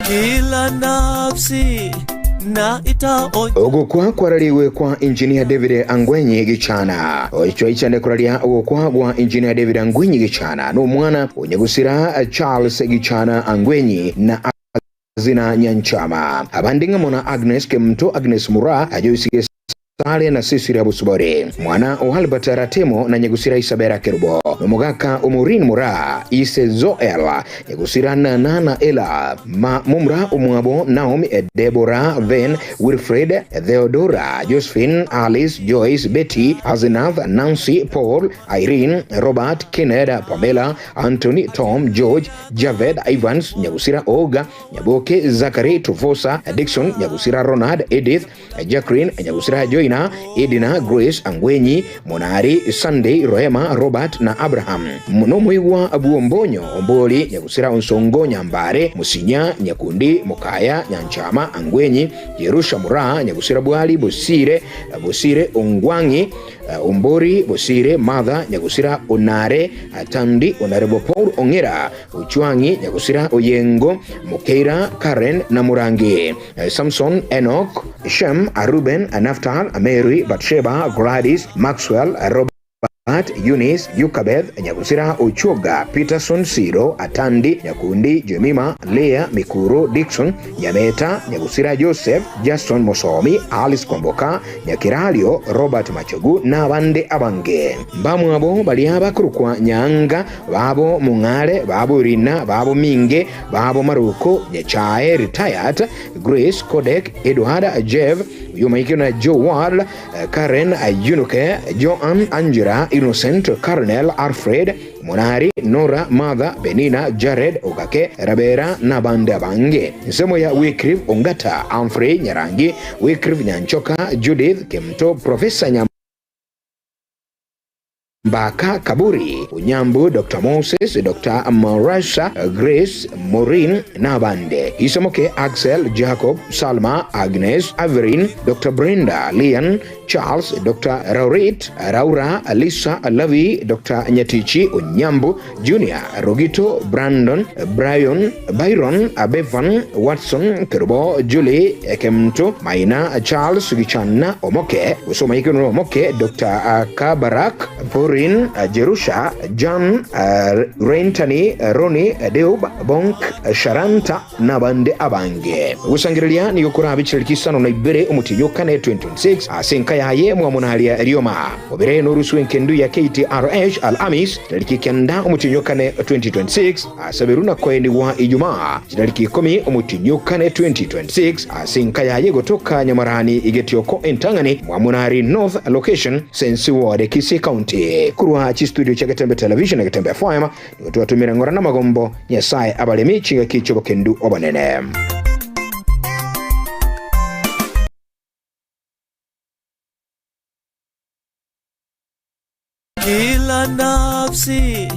Kila nafsi na itaonja Ogokwa kwarariwe kwa Engineer David Angwenyi Gichana. Oicho ichande kuraria ogokwa gwa Engineer David Angwenyi Gichana n'omwana onyegusira Charles Gichana Angwenyi na Azina Nyanchama. Abandi ng'amo na Agnes Kemto, Agnes Mura, Joyce Gesale na Cecilia Busubori. Mwana o Albert Ratemo na Nyegusira Isabella Kerubo. Nomogaka Omurin Mura, Ise Zoel, Nyegusira Nana Ela, Ma Mumra Omwabo, Naomi, Deborah, Ven, Wilfred, Theodora, Josephine, Alice, Joyce, Betty, Azenath, Nancy, Paul, Irene, Robert, Kenneth, Pamela, Anthony, Tom, George, Javed, Evans, Nyagusira Oga, Nyaboke, Zachary, Tufosa, Dixon, Nyagusira Ronald, Edith, Jacqueline, Nyagusira Joina, Edina, Grace, Angwenyi, Monari, Sunday, Rehema, Robert na Abraham. Nomwigwa Buombonyo, Omboli, Nyagusira Onsongo, Nyambare, Musinya, Nyakundi, Mukaya, Nyanchama, Angwenyi, Jerusha Mura, Nyagusira Bwali, Bosire, Bosire, Ongwangi, Ombori, Bosire, Martha, Nyagusira Onare, Tandi, Onarebo Paul Ongera, Uchwangi, Nyagusira Oyengo, Mukeira, Karen na Murangi, Samson, Enoch, Shem, Ruben, Naftal, Mary, Bathsheba, Gladys, Maxwell, Robert, Eunice, Yukabeth, Nyagusira Ochoga, Peterson Siro, Atandi, Nyakundi, Jemima, Leah, Mikuro, Dixon, Nyameta, Nyagusira Joseph, Jason Mosomi, Alice Kwamboka, Nyakiralio, Robert Machogu n'abande abange. Mbamwabo bali abakurukwa Nyanga, babo Mung'are, babo Rina, babo Minge, babo Maruko, Nyachae, retired, Grace, Kodek, Edward, Jeff, Yumaikio na Joe Wall, Karen, Yunuke, Joan, Angela, Innocent, Colonel, Alfred, Monari, Nora, Mother, Benina, Jared, Ogake, Rabera n'abandi abange. Nsemo ya Wycliffe Ongata, Humphrey Nyarangi, Wycliffe Nyanchoka, Judith Kemto, Professor Nyambaka Kaburi, Unyambu, Dr. Moses, Dr. Marasha, Grace, Maureen n'abande. Isomoke Axel, Jacob, Salma, Agnes, Averin, Dr. Brenda, Leon, Charles, Dr. Raurit, Raura, Lisa, Lavi, Dr. Nyatichi, Unyambu, Junior, Rogito, Brandon, Brian, Byron, Bevan, Watson, Kerubo, Julie, Kemto, Maina, Charles, Gichana, Omoke, Usoma Ikono Omoke, Dr. Kabarak, Porin, Jerusha, John, Rentani, Roni, Deub, Bonk, Sharanta n'abandi abange. Gusangiriria nigo kurabe chitariki isano na ibere omotienyi okane 2026 ase enka yaye mwamunaria rioma obere n'orusu enkendu ya KTRH Alhamis chitariki kenda omotienyi okane 2026 asaberu na koenigwa Ijumaa chitariki ikumi omotienyi okane 2026 ase enka yaye gotoka Nyamarani igetioko entang'ani mwamunari North location Sensi Ward Kisii County kurwa chistudio cha Getembe Television na Getembe FM nigo twatumira ng'ora na magombo Nyasaye abaremi chingaki chi'obokendu obonene. Kila nafsi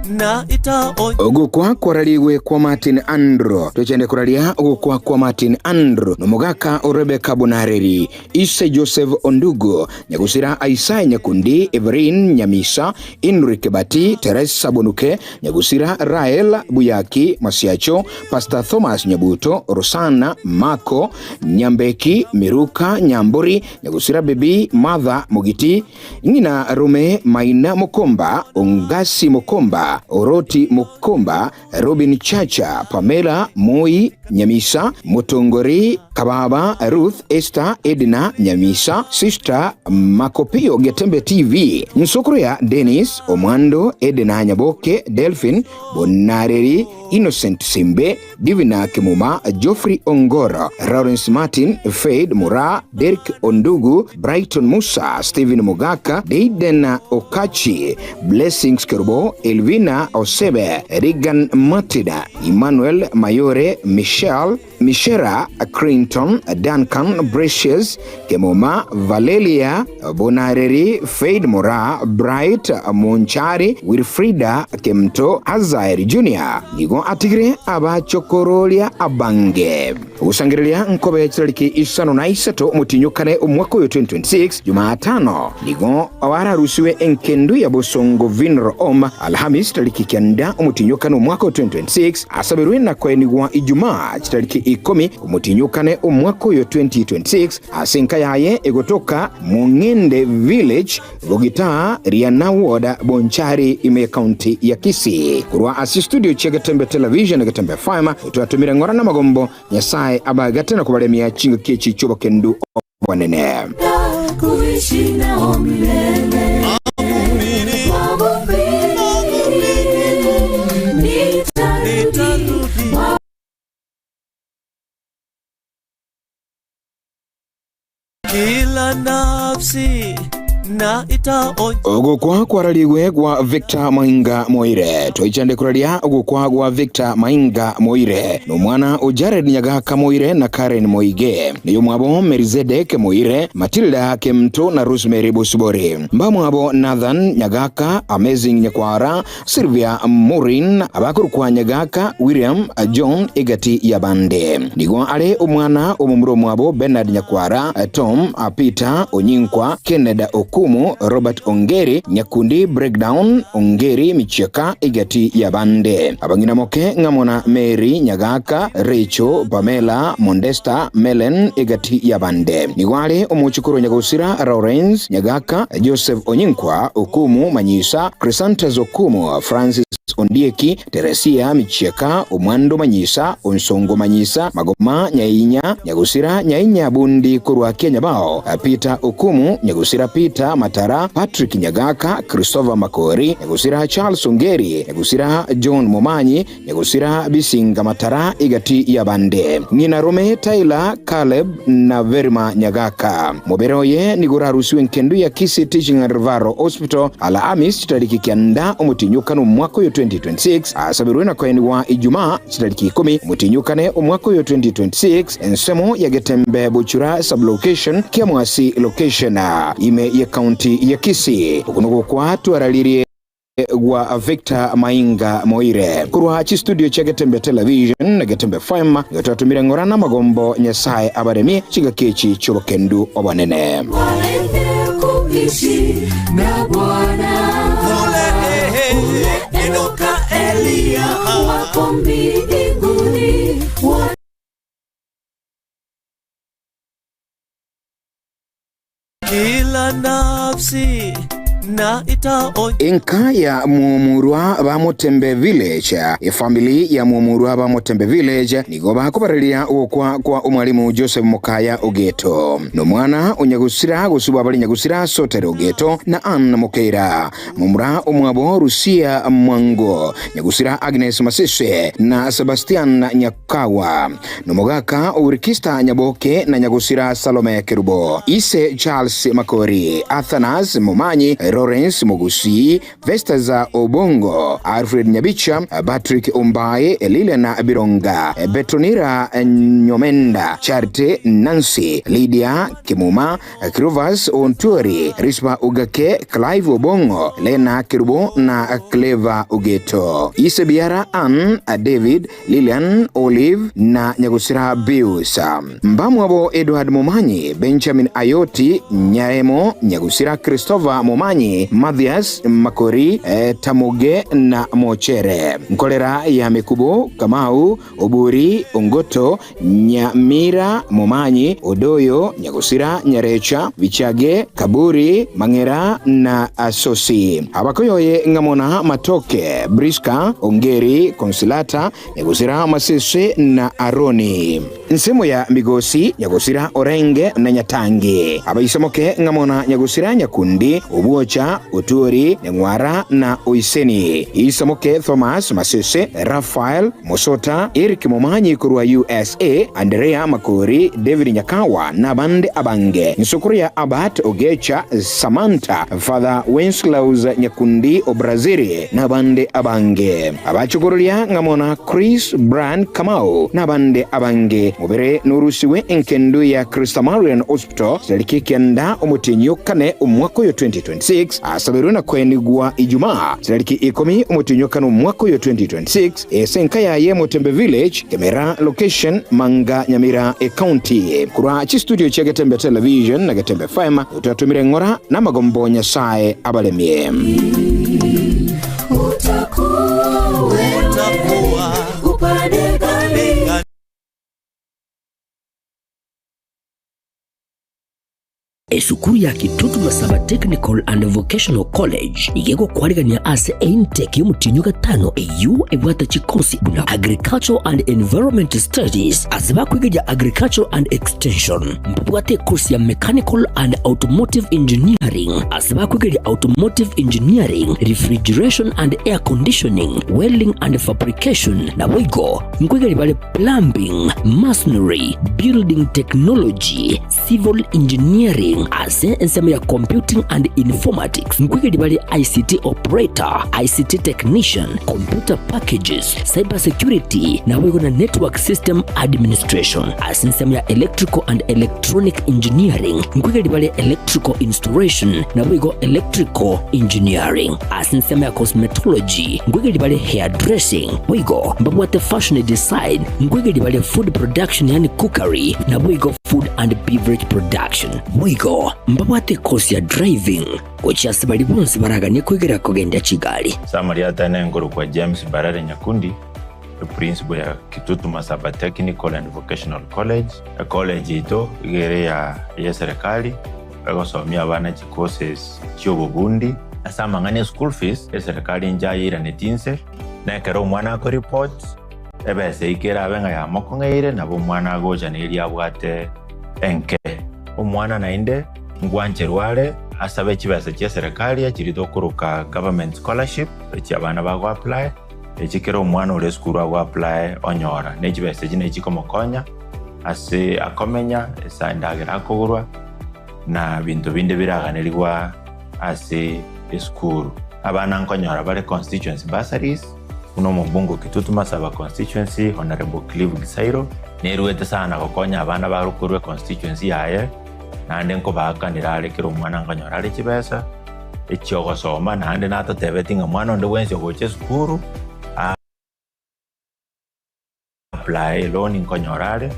na itaonye Ogokwa kwararigwe kwa Martin Andrew. Tochende koraria ogokwa kwa Martin Andrew nomogaka o Rebecca Bonareri, Ise Joseph Ondugo, Nyagusira Isaiah Nyakundi, Everin Nyamisa, Henry Kebati, Teresa Bonuke, Nyagusira Rael Buyaki Masiacho, Pastor Thomas Nyabuto, Rosana Mako, Nyambeki Miruka Nyamburi, Nyagusira Bibi Martha Mugiti, Ng'ina Rume Maina Mukomba, Ongasi Mukomba, Oroti Mukomba, Robin Chacha, Pamela Moi Nyamisa, Mutongori Kababa, Ruth Esther Edna Nyamisa, Sister Makopio Getembe TV, Nsukuruya Dennis Omwando, Edna Nyaboke, Delphin Bonareri, Innocent Simbe, Divina Kimuma, Geoffrey Ongoro, Lawrence Martin, Fade Mura, Derek Ondugu, Brighton Musa, Stephen Mugaka, Deiden Okachi, Blessings Kerubo, Elvina Osebe, Regan Martina, Emmanuel Mayore, Michelle, Mishera Crinton, Duncan Precious, Kemoma, Valelia Bonareri, Fade Mura, Bright Monchari, Wilfrida Kemto, Azair Jr. Nigo atigire abachokororia abange gusangereria nkobe chitariki isano na isato omotinyokane omwaka oyo 2026 Jumatano nigo wararusiwe enkendu ya Bosongo Vinro Om Alhamis tariki kenda omotinyokane omwaka oyo 2026 asaberwe na koenigwa Ijumaa chitariki ikumi omotinyokane omwaka oyo 2026 ase enka yaye egotoka Mong'ende Village Bogita Riana Ward Bonchari ime county ya Kisii kurwa ase studio chia Getembe Television Getembe FM twatumire ng'ora na magombo Nyasaye abagate na kubaremia chingo kiechi chobokendu obonene. Kuishi nao milele. Nitarudi. Kila nafsi na itaonye Ogokwa kwararigwe gwa Victor Mainga Moire twichande kuraria ogokwa gwa Victor Mainga Moire nomwana o Jared Nyagaka Moire na Karen Moige niyo mwabo Merizedek Moire Matilda Kemto na Rosemary Bosibori mbamwabo Nathan Nyagaka Amazing Nyakwara Sylvia Morin abakurukwa Nyagaka William John egati ya bande nigo are omwana omomuro mwabo Bernard Nyakwara Tom Peter Onyinkwa Kennedy Okumu Robert Ongeri Nyakundi Breakdown Ongeri Michieka egati ya bande abang'ina moke ng'amona Mary Nyagaka Rachel Pamela Mondesta Melen egati ya bande nigo are omochukuru Nyagusira Lawrence Nyagaka Joseph Onyinkwa Okumu Manyisa Chrysanthus Okumu Francis Ondieki Teresia Michieka Omwando Manyisa Onsongo Manyisa Magoma Nyainya Nyagusira Nyainya Bundi kurwa Kenya bao Peter Okumu Nyagusira Peter Matara Patrick Nyagaka Christopher Makori Nyagusira Charles Ongeri Nyagusira John Momanyi Nyagusira Bisinga Matara igati ya bande Ng'ina Rome Tyler Caleb na Verma Nyagaka mobere oye nigurarusiwe nkendu ya Kisii Teaching and Referral Hospital Alhamis tariki kianda omotinyukano omwaka oyo 2026 asabirwe na koenigwa Ijumaa chitariki ikumi omotinyukane omwaka oyo 2026 ensemo ya Getembe Buchura sublocation Kiamwasi location ime ya county ya Kisii okuno twararirie gwa Victor Mainga Moire kurwa chi studio cha Getembe Television na Getembe FM yotwatumire ng'ora na magombo Nyasaye abaremi chigakechi chobokendu obonene. Waende kuishi na Bwana. Kule Enoka, Eliya wako mbinguni. Kila nafsi na itaonye Enka ya Mumurwa ba Mutembe Village efamily ya Mumurwa ba Mutembe Village nigo bakubareria ogokwa kwa omwalimu Joseph Mukaya Ogeto nomwana onyagusira gusubwa bali nyagusira Sotere Ogeto na Ann Mukeira mumura omwabo Rusia Mwango nyagusira Agnes Masese na Sebastian Nyakawa nomogaka Urikista Nyaboke na nyagusira Salome Kerubo Ise Charles Makori Athanas Momanyi Lawrence Mogusi, Festus Obongo, Alfred Nyabicha, Patrick Ombae, Lilian Bironga, Petronira Nyomenda, Charity Nancy, Lydia Kimuma, Clovers Onturi, Rispa Ugake, Clive Obongo, Lena Kirubo na Clever Ugeto, Isebiara Ann, David, Lilian Olive na Nyagusira Bius. Mbamwabo Edward Momanyi, Benjamin Ayoti, Nyaemo, Nyagusira Christopher Momanyi, Mathias Makori, Tamuge na Mochere. Nkolera ya Mekubo, Kamau, Oburi, Ongoto, Nyamira, Momanyi, Odoyo, Nyagusira, Nyarecha, Bichage, Kaburi, Mangera na Asosi. Abakoyoye Ngamona, Matoke, Briska, Ongeri, Consilata, Nyagusira, Masese na Aroni. Nsemo ya Migosi, Nyagusira, Orenge na Nyatangi. Abaisomoke Ngamona, Nyagusira, Nyakundi, Obuocha, Oturi, Nyang'wara na Oiseni. Isomoke Thomas Masese, Rafael Mosota, Eric Momanyi korwa USA, Andrea Makori, David Nyakawa na bande abange. Nsukuru ya Abat Ogecha, Samantha, Father Wenslaus Nyakundi Obrazili na bande abange. Abachukurulia Ngamona Chris Brand Kamau na bande abange. Mubere nurusiwe enkendu ya Christamarian Hospital tariki kenda omutinyu kane omwaka oyo 2026 asaberwe na kwenigwa Ijumaa tariki 10 omutinyu kane omwaka oyo 2026 esenka yaye Mutembe Village Kemera location Manga Nyamira e county kurwa chi studio cha Getembe Television na Getembe FM utatumire ng'ora na magombo Nyasaye abalemie. Utakuwa wewe upande gani? Esukuru ya Kitutu Masaba Technical and Vocational College igegokwarigania ase intake y'omotienyi gatano eyio ebwate chikosi buna Agricultural and Environment Studies ase bakwegeria Agricultural and Extension, mbabwate ekosi ya Mechanical and Automotive Engineering ase bakwegeria Automotive Engineering, Refrigeration and Air Conditioning, Welding and Fabrication, naboigo nkwegeria bare Plumbing, Masonry, Building Technology, Civil Engineering ase ensemo ya Computing and Informatics nkwegeri bare ICT Operator, ICT Technician, Computer Packages, Cyber Security naboigo na Network System Administration. Ase ensemo ya Electrical and Electronic Engineering nkwegeri bare Electrical Installation naboigo Electrical Engineering. Ase ensemo ya Cosmetology nkwegeri bare Hairdressing boigo mbabwate Fashion Design nkwegeri bare Food Production yaani Cookery naboigo Food and Beverage Production. Boigo mbabwate ekosi ya Driving gochia ase baria bonsi baraganie koigera kogendia chigari. Samaria Atene nkorokwa James Barare Nyakundi, eprinciple ya Kitutu Masaba Technical and Vocational College. Ecollege yaito iga ere ya eserikali, egosomia abana chicourses chiobobundi. Ase amang'ana e school fees, eserikali inche ayeiraneti inse, na ekero omwana akoreport, ebesa eyio kerabe ng'a yamokong'eire, nabo omwana agocha na eria abwate enke. Omwana naende ngwancherwa are asabe chibesa chia eserikali echiria tokoroka government scholarship, echi abana bago apply, echi kera omwana ore esukuru ago apply onyora. Ne chibesa echi nachi chikomokonya ase akomenya, ase endagera akogorwa, na binto binde biraganerigwa ase esukuru. Abana nkonyora bare constituency bursaries, buna omobunge o Kitutu Masaba constituency Honourable Clive Gisairo, neruete sana gokonya abana bare korwa econstituency yaye, naende nkobaakanera are kera omwana nkonyora are chibesa echiogosoma, naende natotebeti ng'a mwana onde bwensi ogocha esukuru, apply eloni nkonyora are,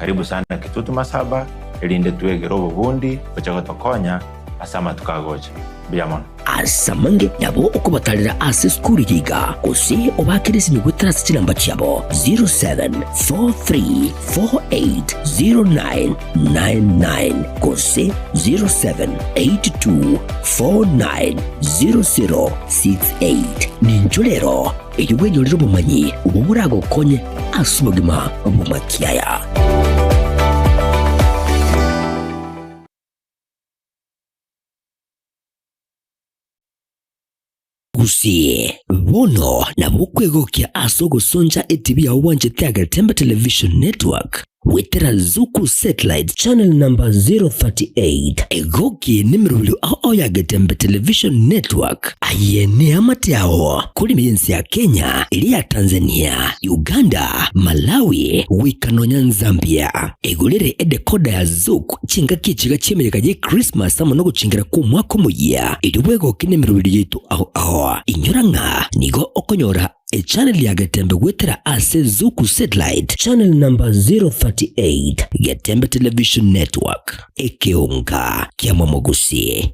karibu sana Kitutu Masaba, erinde twegere obobundi gocha gotokonya ase amatuko agocha. Mbuya mono. Ase amange nabo okobatarera ase esukuru eye iga, gose obaakere esimi goetera ase chinamba chiabo 0743480999 gose 0782490068. Ninchwo rero Erio bwenyorere obomanyi obwo boragokonye ase obogima bw'amakiaya. Gusii bono nabo okwegokia ase ogosoncha etibi yao bwanchete ya Getembe Television Network. Gwetera Zuku Satellite Channel number 038, egoki nemerobio ao ao ya Getembe Television Network. Aye neamate ao korime y'ense ya Kenya, eria ya Tanzania, Uganda, Malawi, goika nonya Nzambia. Egorere edecoder ya Zuku chingaki echiga chi'emeyega ye Christmas amo nogochingera kw'omwaka omoyia, erio bwegoki nemerobio yaito ao ao. Inyora ng'a nigo okonyora Echannel ya Getembe goetera ase Zuku Satellite Channel number 038, Getembe Television Network, ekeonga kia Momogusi.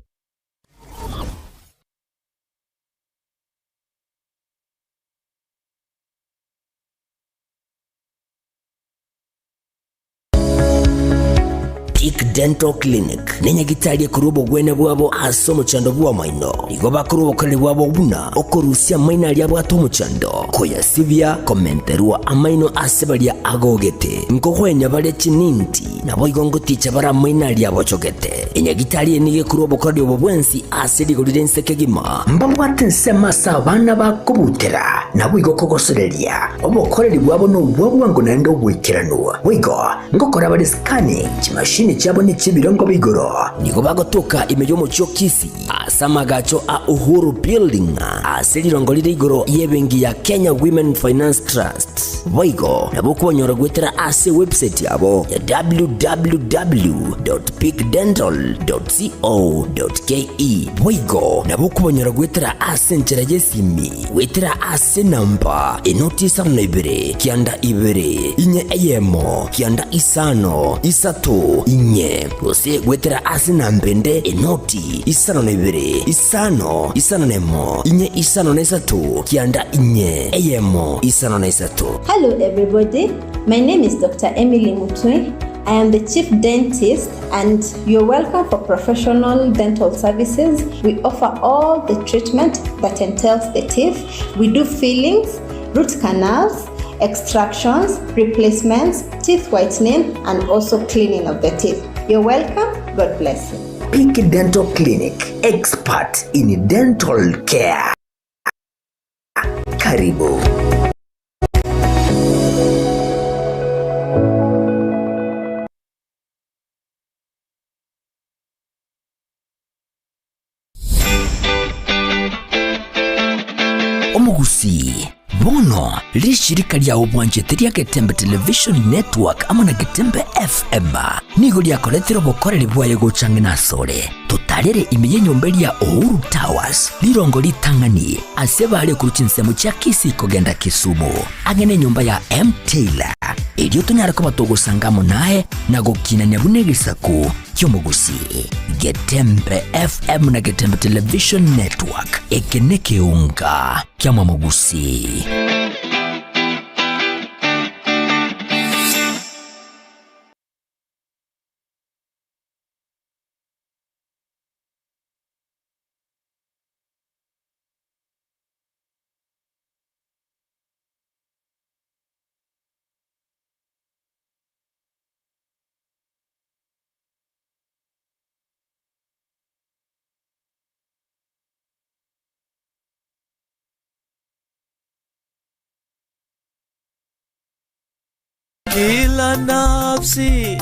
Peak Dental Clinic nenyagitari ekorwa obogwenia bwabo ase omochando bw'amaino. Nigo bakorwa obokoreri bwabo buna okorusia amaino aria abwate omochando, koyasibia, komenterwa amaino ase baria agogete, nkogwenia bare chininti, naboigo ngoticha bare amaino aria abochogete. Enyagitari eye nigo ekorwa obokoreri obo bwensi ase rigori ri'ense kegima. Mbabwate ensemo ase abana bakobutera, naboigo kogosoreria. Obokoreri bwabo nobwa bwango naende oboikeranu. Boigo ngokora bare scanning, chimashini chiabo nechi'ebirengo bia igoro. Nigo bagotoka ime y'omochie o Kisii ase amagacho a Uhuru Building ase rirongo rire igoro y'ebenki ya Kenya Women Finance Trust. Boigo nabo okobanyora goetera ase ewebsite yabo ya www.peakdental.co.ke. Boigo nabo okobanyora goetera ase enchera y'esimi Goetera ase enamba enoti isano na ibere, kianda ibere, inye eyemo, kianda isano, isato, inye, gose goetera ase enamba ende enoti isano na ibere, isano, isano na emo, inye isano na isato, kianda inye, eyemo, isano na isato. Hello everybody, my name is Doctor Emily Mutwe, I am the chief dentist and you're welcome for professional dental services. We offer all the treatment that entails the teeth. We do fillings, root canals, extractions, replacements, teeth whitening and also cleaning of the teeth. You're welcome. God bless you. Peak Dental Clinic, expert in dental care. Karibu. Omogusii, bono rishirika ria obwanchete ria Getembe Television Network amo na Getembe FM nigo riakoretire obokoreri bwaye gocha ang'e nasore. Totarere ime y'enyomba eria Uhuru Towers, rirongo ritang'ani ase bare korwa chinsemo chia Kisii kogenda Kisumu, ang'e nenyomba ya M Taylor, erio tonyare koba togosanga amo naye na gokinania buna egesaku ki'omogusii. Getembe FM na Getembe Television Network, eke nekeunga kia mwamogusii. Kila nafsi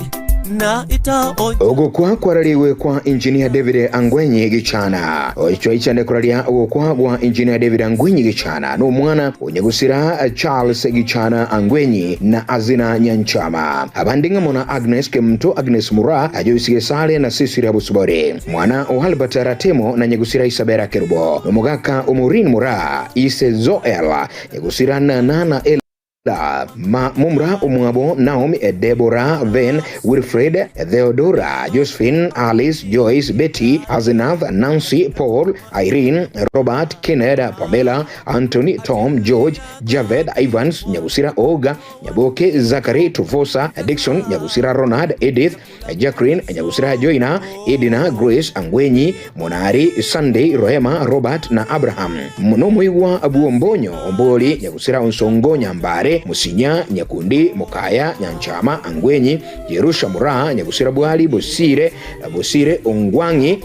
na itaonja Ogokwa kwarariwe kwa Engineer David Angwenyi Gichana oichwa ichane kuraria ogokwa gwa Engineer David Angwenyi Gichana n'omwana onyegusira Charles Gichana Angwenyi na Azina Nyanchama abandi ng'amo na Agnes Kemto Agnes Mura Joyce Gesale na Cecilia Busubore mwana o Albert Ratemo na nyegusira Isabella Kerubo nomogaka Omurin Mura Ise Zoel nyegusira Nana El La, ma Mumra Omwabo Naomi Deborah Ven Wilfred Theodora Josephine Alice Joyce Betty Azenath Nancy Paul Irene Robert Kenneth Pamela Anthony Tom George Javed Evans Nyagusira Oga Nyaboke Zachary Tufosa Dixon Nyagusira Ronald Edith Jacqueline Nyagusira Joina Edina Grace Angwenyi Monari Sunday Rehema Robert na Abraham Nomwigwa Buombonyo Omboli Nyagusira Onsongo Nyambare Bonare, Musinya, Nyakundi, Mokaya, Nyanchama, Angwenyi, Jerusha Muraa, Nyagusira Bwari, Bosire, Bosire, Ongwang'i,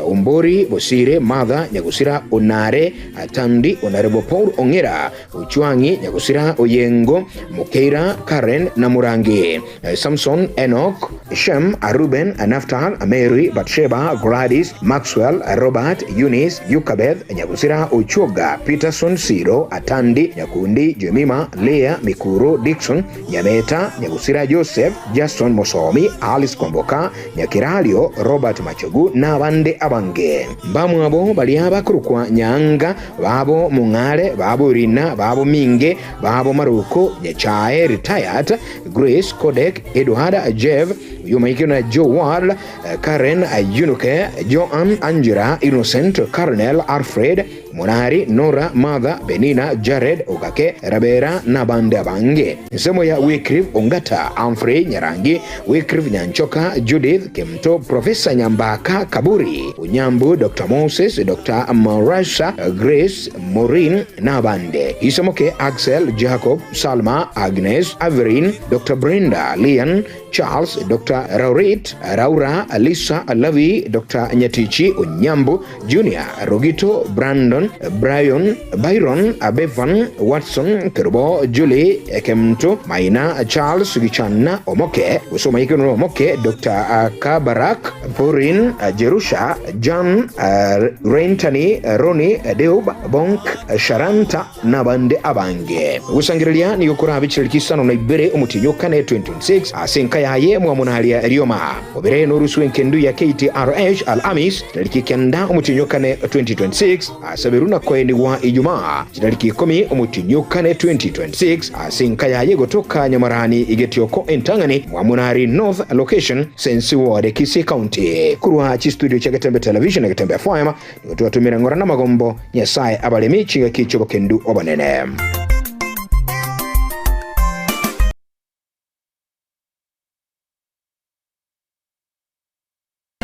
Ombori, Bosire, Martha, Nyagusira, Onare, Atandi, Onarebo Paul Ong'era, Ochwang'i, Nyagusira, Oyengo, Mokeira, Karen na Murangi, Samson, Enoch, Shem, Ruben, Naftal, Mary, Batsheba, Gladys, Maxwell, Robert, Eunice, Yukabeth, Nyagusira, Ochuoga, Peterson, Siro, Atandi, Nyakundi, Jemima, Leah, Mikuro, Dixon, Nyameta, Nyagusira, Joseph, Jason Mosomi, Alice Kwamboka, Nyakiralio, Robert Machogu na abande abange. Mbamwabo baria bakorokwa Nyaanga, babo Mong'are, babo Rina, babo Minge, babo Maruko, Nyachae, retired, Grace, Kodek, Edward, Jeff, Yumaikio na Joe Ward, Karen, Yunuke, Joan, Angela, Innocent, Colonel, Alfred, Monari, Nora, Martha, Benina, Jared, Ogake, Rabera na bande abange. Nsemo ya Wycliffe Ongata, Humphrey Nyarangi, Wycliffe Nyanchoka, Judith Kemto, Professor Nyambaka Kaburi, Unyambu, Dr. Moses, Dr. Marasha, Grace, Maureen na bande. Isomoke Axel, Jacob, Salma, Agnes, Averin, Dr. Brenda, Leon, Charles, Dr. Raurit, Raura, Alisa, Alavi, Dr. Nyatichi, Onyambu, Junior, Rogito, Brandon, Brian, Byron, Bevan, Watson, Kerubo, Julie, Kemto, Maina, Charles, Gichana, Omoke, Usoma Ikono Omoke, Dr. Kabarak, Porin, Jerusha, John, Rentani, Roni, Deub, Bonk, Sharanta, nabande abange. Gusangireria nigo korabe chiriki isano na ibere omotienyi kane 2026 ase enka yaye mwamonaria rioma obere norusu enkendu ya KTRH Alhamis tariki kenda omotienyi kane 2026 asaberu na koenigwa Ijumaa tariki ikumi omotienyi kane 2026 ase enka yaye gotoka Nyamarani igetioko entang'ani mwamonari North location Sensi Ward Kisii County kurwa chi studio cha Getembe Television na Getembe FM nigo twatumira ng'ora na magombo Nyasaye abaremi chingaki chi'obokendu obonene.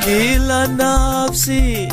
Kila nafsi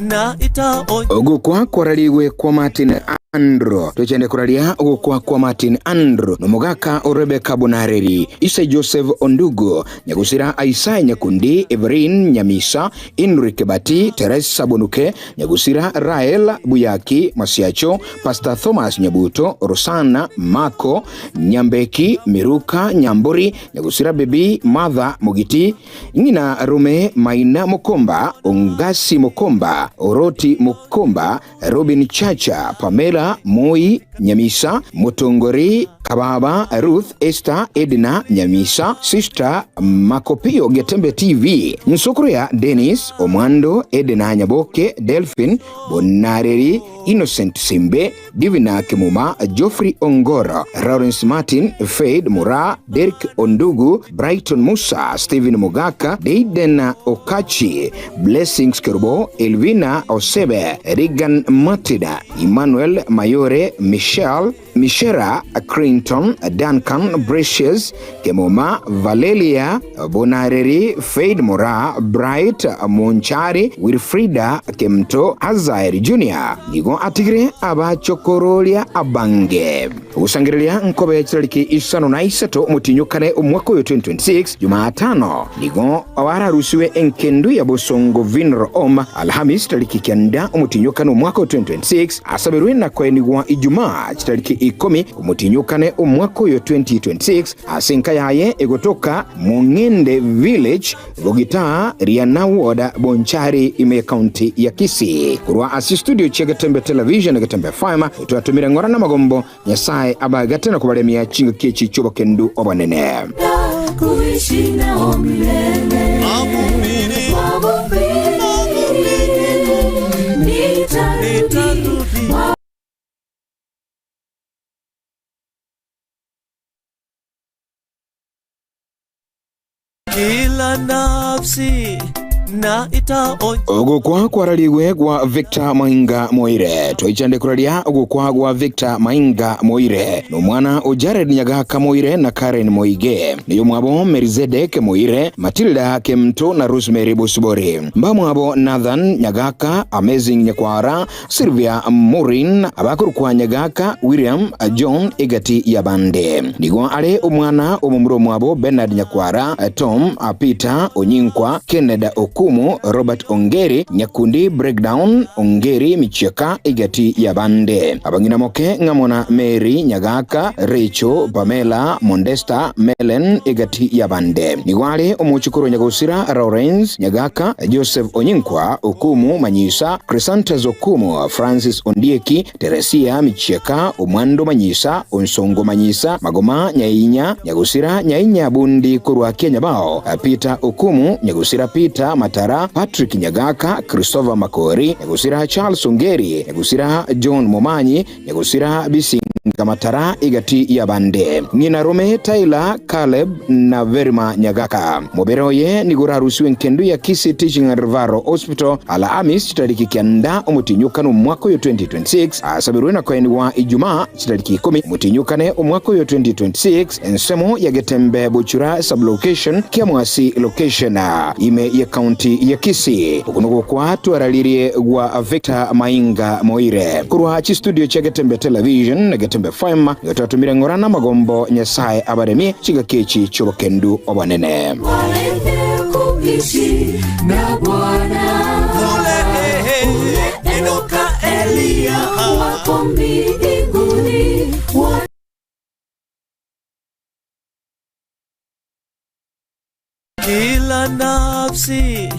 na itaonja Ogokwa kwararigwe kwa Martin Andrew tochende koraria ogokwa kwa Martin Andrew nomogaka o Rebecca Bonareri Ise Joseph Ondugo Nyagusira Isaiah Nyakundi Everin Nyamisa Henry Kebati Teresa Bonuke Nyagusira Rael Buyaki Masiacho Pastor Thomas Nyabuto Rosana Mako Nyambeki Miruka Nyamburi Nyagusira Bebi Martha Mugiti Ng'ina Rume Maina Mukomba Ongasi Mukomba Oroti Mukomba Robin Chacha Pamela Moi Nyamisa Mutongori Kababa Ruth Esther Edna Nyamisa Sister Makopio Getembe TV Nsukuruya Dennis Omwando Edna Nyaboke Delphin Bonareri Innocent Simbe Divina Kimuma Geoffrey Ongoro Lawrence Martin Fade Mura Derek Ondugu Brighton Musa Stephen Mugaka Deiden Okachi Blessings Kerubo Elvina Osebe Regan Matida Emmanuel Mayore Michelle Mishera Crinton Duncan Precious Kemoma Valelia Bonareri Fade Mura Bright Monchari Wilfrida Kemto Azair Jr. Nigo atigire abachokororia abange ogosangereria nkobe chitariki isano na isato omotinyo kane omwaka oyo 2026 Jumatano nigo wararusiwe enkendu ya Bosongo Vinro Om Alhamis tariki kenda omotinyo kane omwaka oyo 2026 asaberwe na koenigwa Ijumaa chitariki ikumi omotinyo kane omwaka oyo 2026 ase enka yaye egotoka Mong'ende Village Bogita Riana Ward Bonchari ime county ya Kisii kurwa ase studio chia Getembe Television na Getembe FM twatumire ng'ora na magombo Nyasaye abagate na kubaremia chingaki echi chi'obokendu obonene. Kuishi nao milele. Nitarudi. Kila nafsi na itaonja Ogokwa kwararigwe gwa Victor Mainga Moire. Twaichande kuraria ogokwa gwa Victor Mainga Moire nomwana o Jared Nyagaka Moire na Karen Moige, niyo mwabo Merizedek Moire, Matilda Kemto na Rosemary Bosibori, mbamwabo Nathan Nyagaka, Amazing Nyakwara, Sylvia Morin, abakorokwa Nyagaka William John egati ya bande. Nigo are omwana omomura omwabo Bernard Nyakwara, Tom Peter Onyinkwa, Kenneth Okumu, Robert Ongeri, Nyakundi Breakdown, Ongeri Michieka egati ya bande. Abang'ina moke ng'amona Mary Nyagaka, Rachel, Pamela, Mondesta, Melen egati ya bande. Nigo are omochukuru Nyagosira Lawrence Nyagaka, Joseph Onyinkwa, Okumu Manyisa, Chrysanthus Okumu, Francis Ondieki, Teresia Michieka, Omwando Manyisa, Onsongo Manyisa, Magoma Nyainya, Nyagosira Nyainya Bundi korwa Kenya bao, Peter Okumu, Nyagosira Peter Matara, Patrick Nyagaka, Christopher Makori, Nyagosira Charles Ongeri, Nyagosira John Momanyi, Nyagosira Bisinga Matara igati ya bande. Ng'ina Rome Tyler Caleb na Verima Nyagaka. Mobere oye nigurarusiwe nkendu ya Kisii Teaching and Referral Hospital Alhamis chitariki 9 omotinyukano omwaka oyo 2026, asabirwe na koenigwa Ijumaa chitariki 10 omotinyukane omwaka oyo 2026, ensemo ya Getembe Buchura sublocation Kiamwasi location ime ya county ya Kisii. Okunugo kwa twaralirie gwa Victor Mainga Moire korwa chistudio chia Getembe Television na Getembe FM, yotwatumire ng'orana magombo Nyasaye abaremi chigakechi chobokendu obonene. Waende kuishi na Bwana. Kule Enoka, Eliya wako mbinguni. Kila nafsi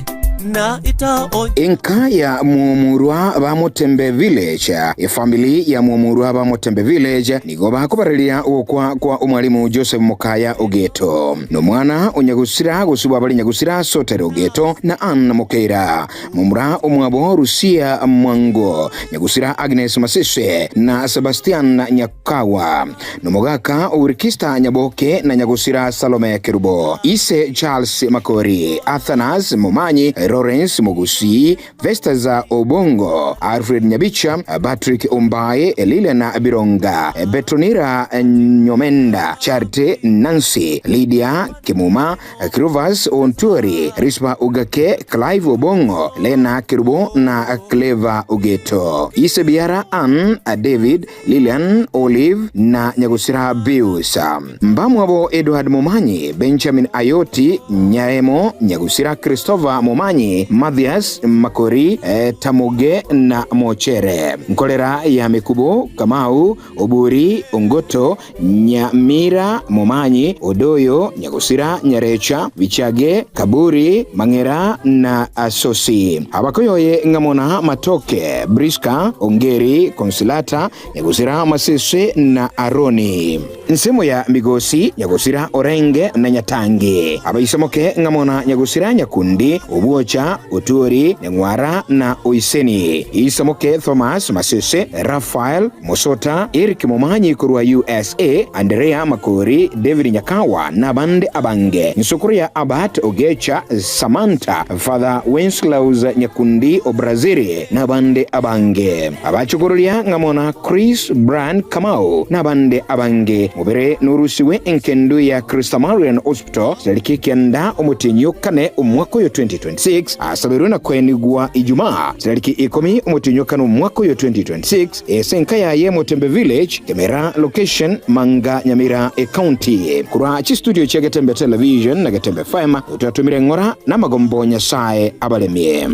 na itaonja Enka ya Muomurwa ba Mutembe Village, efamily ya Muomurwa ba Mutembe Village nigo bakobararia ogokwa kwa omwalimu Joseph Mukaya Ogeto nomwana onyagusira gosibwa bari nyagusira Sotere Ogeto na Anna Mukeira, mumura omwabo Rusia Mwango, nyagusira Agnes Masese na Sebastian Nyakawa, nomogaka Urikista Nyaboke na nyagusira Salome Kerubo, Ise Charles Makori, Athanas Momanyi, Lawrence Mugusi, Vestaza Obongo, Alfred Nyabicha, Patrick Ombaye, Liliana Bironga, Petronira Nyomenda, Charite Nancy, Lydia Kimuma, Kruvas Onturi, Rispa Ugake, Clive Obongo, Lena Kirubo na Cleva Ugeto, Isebiara Ann, David, Lilian Olive na Nyagusira Bius, Mbamwabo Edward Momanyi, Benjamin Ayoti Nyaemo, Nyagusira Christopher Momanyi, Mathias Makori, Tamuge na Mochere, Nkolera ya Mikubo, Kamau, Oburi, Ongoto, Nyamira Momanyi, Odoyo, Nyagusira Nyarecha, Bichage, Kaburi, Mangera na Asosi. Abakoyoye Ngamona Matoke, Briska, Ongeri, Consilata, Nyagusira Masese na Aroni. Nsemo ya Migosi, Nyagusira Orenge na Nyatangi. Abaisomoke Ngamona Nyagusira Nyakundi, Obuocha, Oturi, Nyang'wara na Oiseni. Isomoke Thomas Masese, Rafael Mosota, Eric Momanyi korwa USA, Andrea Makori, David Nyakawa na bande abange. Nsukuru ya Abat Ogecha, Samantha, Father Wenslaus Nyakundi Obrazili na bande abange. Abachukurulia Ngamona Chris Brand Kamau na bande abange. Mubere nurusiwe enkendu ya Christamarian Hospital tariki 9 omutinyu kane omwaka oyo 2026, asabirwe na kwenigwa Ijumaa tariki 10 omutinyu kane omwaka oyo 2026, esenka yaye Mutembe Village, Kemera location, Manga Nyamira e county. Kurwa chi studio chia Getembe Television na Getembe FM, twatumire ng'ora na magombo Nyasaye abaremie.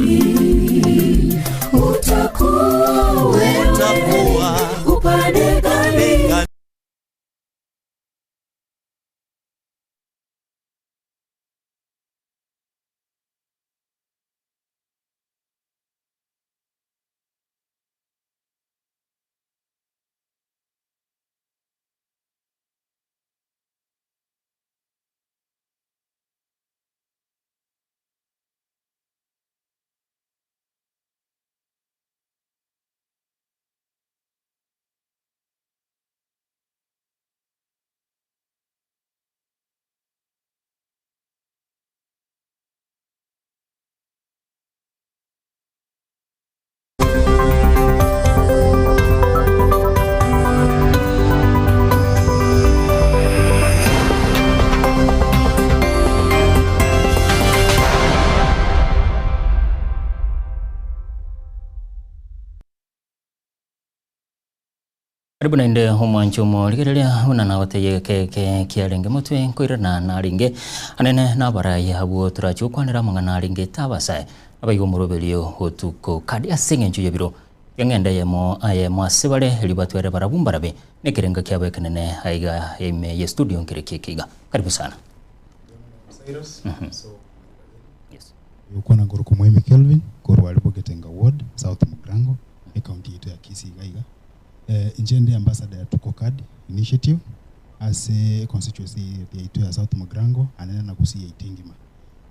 Utakuwa wewe upande gani? Karibu naende omwanchi omorigereria buna nagotebia egeke eke kiarenge motwe nkoirana narenge anene nabarai abwo torache gokwanera amang'ana arenge tabasae abaiga omoroberio otuko kadi ase eng'encho y'ebiro Eng'ende eyemo ayemo ase bare erio batwere barabwo mbarabe nekerenga kiabo ekenene aiga ime ye studio nkere kieke iga. Karibu sana. Cyrus, so Yes. Gokwana nkorokwa Moemi Kelvin korwa aria Bogetenga Ward, South Mugirango, ecounty yaito ya Kisii iga iga. Inche ndi ambassador ya Tuko Card Initiative ase econstituency yaito ya South Mugirango anene na Gusii yaito engima.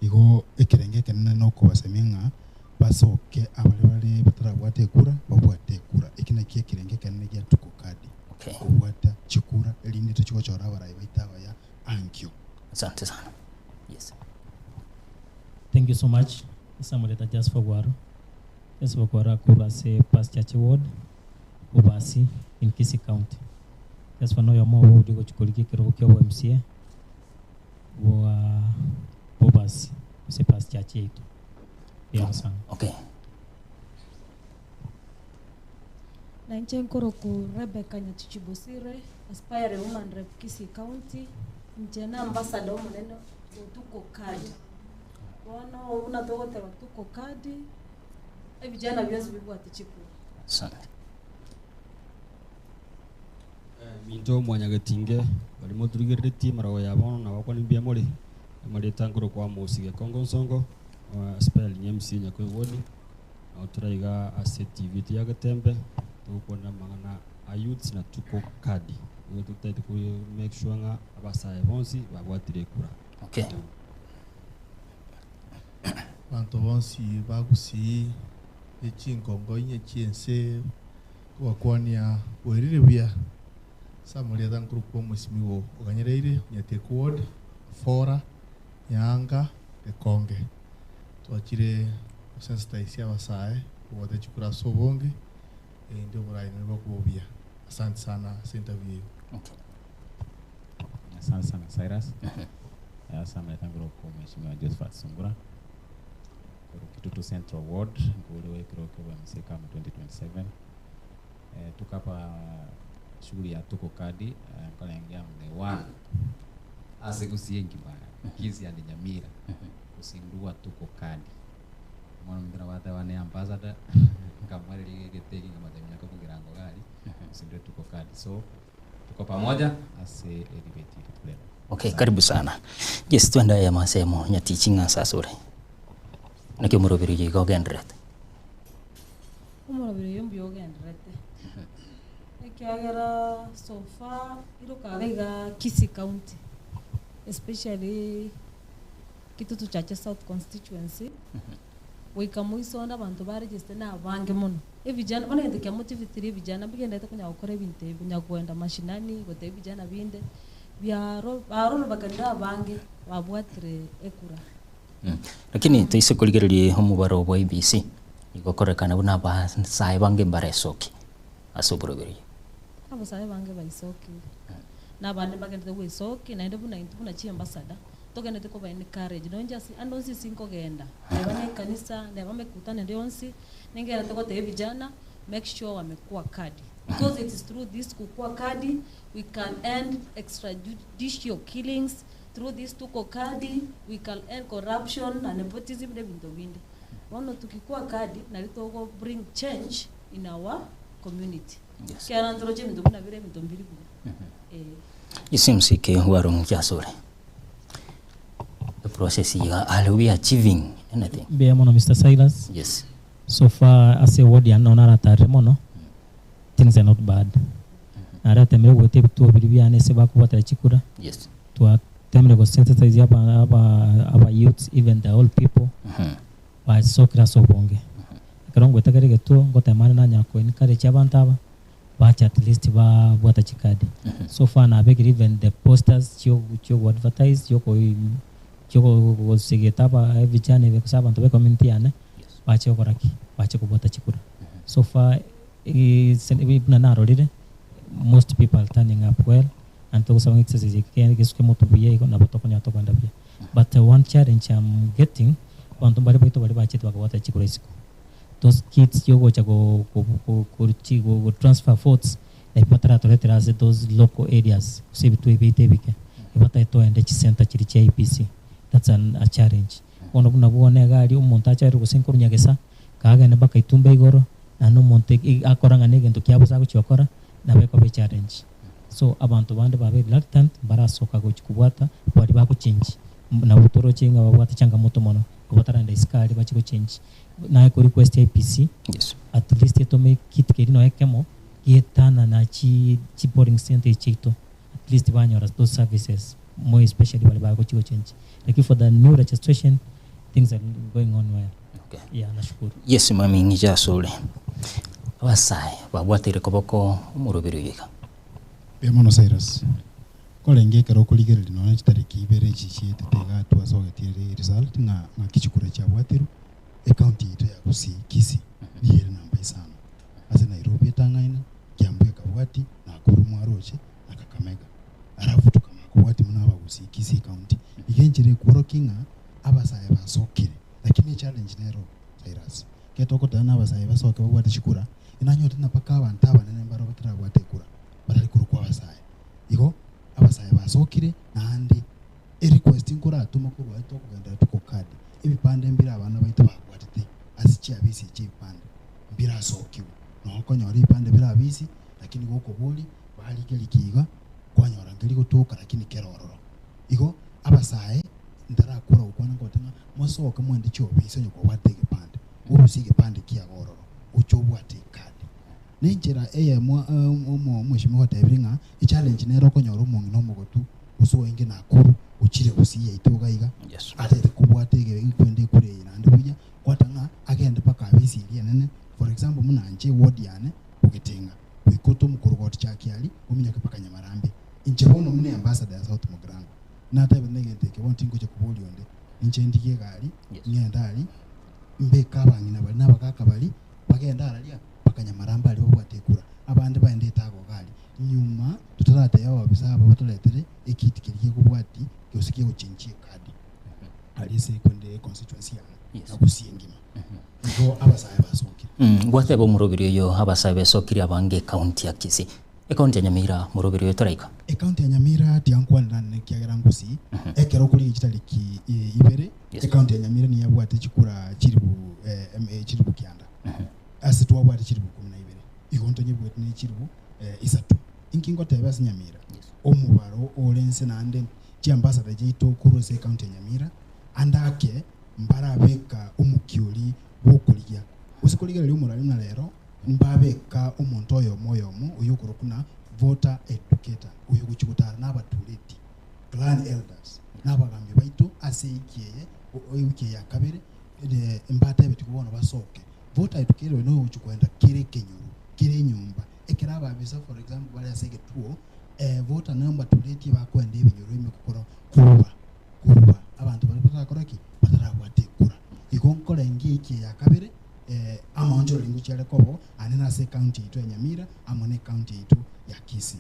Igo ekerengo ekenene nokobasemia ng'a basoke abare bare batarabwata ekura babwate ekura. Eki nakio ekerengo ekenene gia Tuko Card, kobwata chikura erinde tochie gochora abarai baito abaya ankio. Asante sana. Yes. Thank you so much Samuleta Jasper Ogwaro. Jasper Ogwaro akorwa ase Past Church Ward, Bobasi in Kisii County. Jasper noyomo obo oria ogochia korigia ekerogo kia obo MCA bwa Bobasi ase Past Church yaito. Mbuya sana. Okay. Na inche nkorokwa Rebecca Nyatichi Bosire, aspiring woman rep Kisii County, inche na ambassador omonene o Tuko Card. Bono buna togoteba Tuko Card, ebijana bionsi bibwate chikura. Asante. Minto mwanyagetinge baria moturigereretie amarogo ya bono nabakwane mbuya more, amarieta nkorokwa Amos Gekongo Nsongo, aspiring MCA Nyakoe Ward, nabo tore iga ase TV yaito ya Getembe, togokwanera amang'ana a youths na tuko card, nigo totagete ko make sure ng'a abasae bonsi babwatire ekura. Okay. Abanto bonsi ba Gusii ne chingongo inye chi'ense nkobakwania bwerire buya. Ase amarieta nkorokwa omosimigo oganyereire Onyateku Ward, Fora, Nyaanga, Gekonge. Twachire gosensitize abasae kobwata chikura ase obonge erinde oborai nario bokoba obuya. Asante sana ase interview eye. Asante sana Cyrus. Ase amarieta nkorokwa Mheshimiwa Josephat Sungura korwa Kitutu Central Ward nkore wa ekero kia obo MCA kama 2027. Tuko hapa shughuli ya Tuko Kadi, nkorenge am the one ase Gusii engima Kisii and Nyamira kusindua Tuko Kadi. Omwana ominto nabo ateba ne ambassador nkamwareria egete eke nkamotebia nyakobugira gari kusindua Tuko Kadi. So tuko pamoja ase edebate eri turebe. Okay, karibu sana. Yes, twende aya masemo nyatichi ng'a sasore. Naki omoroberi oyo iga ogendererete. Omoroberi oyo mbuya ogendererete, ekiagera so far irokaga iga Kisii County, especially Kitutu Chache South constituency, goika moiso onde abanto baregister na abange mono. Ebijana, bono egento kiamotivetire ebijana mbigenderete konya gokora ebinto ebi, konya koenda mashinani, gotebia ebijana binde, biaro barorobakanire abange babwatire ekura. Lakini toise korigereria omobaro bwa IEBC, nigo okorekana buna abasae bange mbaresoki ase oboroberi. Abasae bange baisokire, na abande mbagendete goisoki, naende buna intwe buna chiambassador, togendete koba encourage, nonye ase ande onsi ase nkogenda, neba na ekanisa, neba emekutano ende yonsi, ningerete gotebia vijana, make sure wamekuwa kadi. Because it is through this kukua kadi, we can end extrajudicial killings, through this tuko kadi, we can end corruption and nepotism na ebinto binde. Bono tukikua kadi, nari togo bring change in our community. Yes. Kiara ntoroche ebinto buna bire ebinto mbiri buya. Isimsike warung jasore. The process iga, are we achieving anything? Mbuya mono Mr. Silas. Yes. So far ase ward yane nonya naratarire mono, things are not bad. Naratemire goeta ebituo biria biane ase bakobwatera chikura. Yes. Twatemire gosensitize aba aba aba youths even the old people. Basokire ase obonge. Ekero ngoeta kere egetuo ngotemane nanyara ko encourage abanto aba bache at least babwata chikadi. So far nabekire even the posters chio chio advertise chio chio gosegeta aba ebijana ebe gose abanto ba ecommunity yane bache gokora ki bache kobwata chikura. So far buna narorire most people are turning up well and togosaba exercise eke gesuke motu buya igo nabo tokonya tokoenda buya. But one challenge I'm getting banto mbare baito bari bachete bakabwata chikura isiko. Those kids yogocha go go go go go, go transfer votes Like bataratoretera ase those local areas gose ebituo ebiaito ebike, ebatagete toende chisenta chiria chia IEBC, that's an a challenge. Bono buna bono iga aria omonto achaire gose nkorwa Nyagesa, kagende mpaka Itumbe igoro, naende omonto akora ng'a negento kia bosa agochia gokora, nabo ekoba echallenge. So abanto bande babe reluctant, mbarasoka gochia kobwata baria bagochange, nabo toroche ng'a babwate changamoto mono, igo bataragenda isiko aria bachie gochange. Naye ko request IEBC, at least etome kit keria nonya ekemo, getanana chi chi polling center echi chiaito, at least banyora those services more especially baria bagochia gochange. Lakini for the new registration, things are going on well. Okay. Yeah, nashukuru. Yes mami ng'iche asore. Abasae babwateire koboko omoroberi oyo iga. Mbuya mono Cyrus. Korenge ekero okorigereria nonya chitariki ibere echi chietete iga twasogetie result ng'a ng'aki chikura chiabwatirwe, ecounty yaito ya Gusii, Kisii, nigo ere namba isano. Ase Nairobi etang'aine, Kiambu ekabwati, Nakuru mwaroche, na Kakamega. Alafu tokamanya kobwati buna Abagusii Kisii County. Iga enchera ekworokia ng'a abasae basokire, lakini echallenge nero Cyrus, ekero togoteba ng'a abasae basoke babwate chikura, inanyorete ng'a mpaka abanto abanene mbaro batarabwate ekura, batari korokwa abasae. Igo abasae basokire naende erequest nkoratoma korwa aye tokogenderera tokokadi, ebipande mbire abana baito babwatete ase chiabisi echi ebipande mbirasokiwe. Noo okonyora ebipande bire abisi lakini gokoboria barike rikiga kwanyora nkeri gotoka lakini kere ororo. Igo abasae ntarakora gokwana ngote ng'a mosoke mwende chiobisi onye kobwate egepande, orusie egepande kiago ororo oche obwate ekadi. Nenchera eyemo omweshimiwa otebire ng'a echallenge nere okonyora omong'ina omogotu gose oenge Nakuru ochire gusii yaito iga iga atete kobwata ekwende ekura eye naende buya kwata ng'a agende mpaka abisi eria enene for example buna inche eward yane Bogetenga goika ote omokorogoti chake aria ominyoke mpaka Nyamarambe inche bono buna eambassador ya South Mugirango natebete negento eke bono tingocha koboria onde inche ndigie egari ng'ende aria mbeke abang'ina baria na abagaka baria bagende araria mpaka Nyamarambe aria babwate ekura, abande baende etagoga aria. Nyuma totaratebia ababisa aba batoretere ekiti keria gekobwati gose kegochenchia ekadi aria ase ekwende econstituency yane na Gusii engima. Igo abasae basokire. Gwateba omoroberi oyo abasae besokirie abange ekaunti ya Kisii. Ekaunti ya Nyamira moroberi oyo toraika. Ekaunti ya Nyamira tiankwanera nene ekiagera Gusii ekero okorigia chitariki ibere ekaunti ya Nyamira niyo yabwate chikura chilifu chilifu kianda. Ase twabwate chilifu ikomi na ibere, igo ntonyebwete ne chilifu isato. Inki ngoteba ase Nyamira? Omobaro ore inse naende chiambassador chiaito korwa ase ecounty ya Nyamira, ande ake mbarabeka omokia oria bw'okorigia. Gose korigereria omorari buna rero, mbabeka omonto oyomo oyomo oyio okorokwa ng'a voter educator, oyo ogochia gotara nabatureti, clan elders, na abagambi baito ase ewiki eye, ewiki eye ya kabere, mbatebetigwe bono basoke. Voter educator oyo noyo ogochia kogenda kera ekenyoro, kera enyomba, ekero ababisa for example bare ase egetuo, voter nabo mbaturetie bakoenda ebinyoro ime gokora koruba koruba abanto baria batarakora ki? Batarabwata ekura. Igo nkorengia ewiki eye ya kabere, amaonchoreri ngochia are koba ane nase ecounty yaito ya Nyamira amo na ecounty yaito ya Kisii.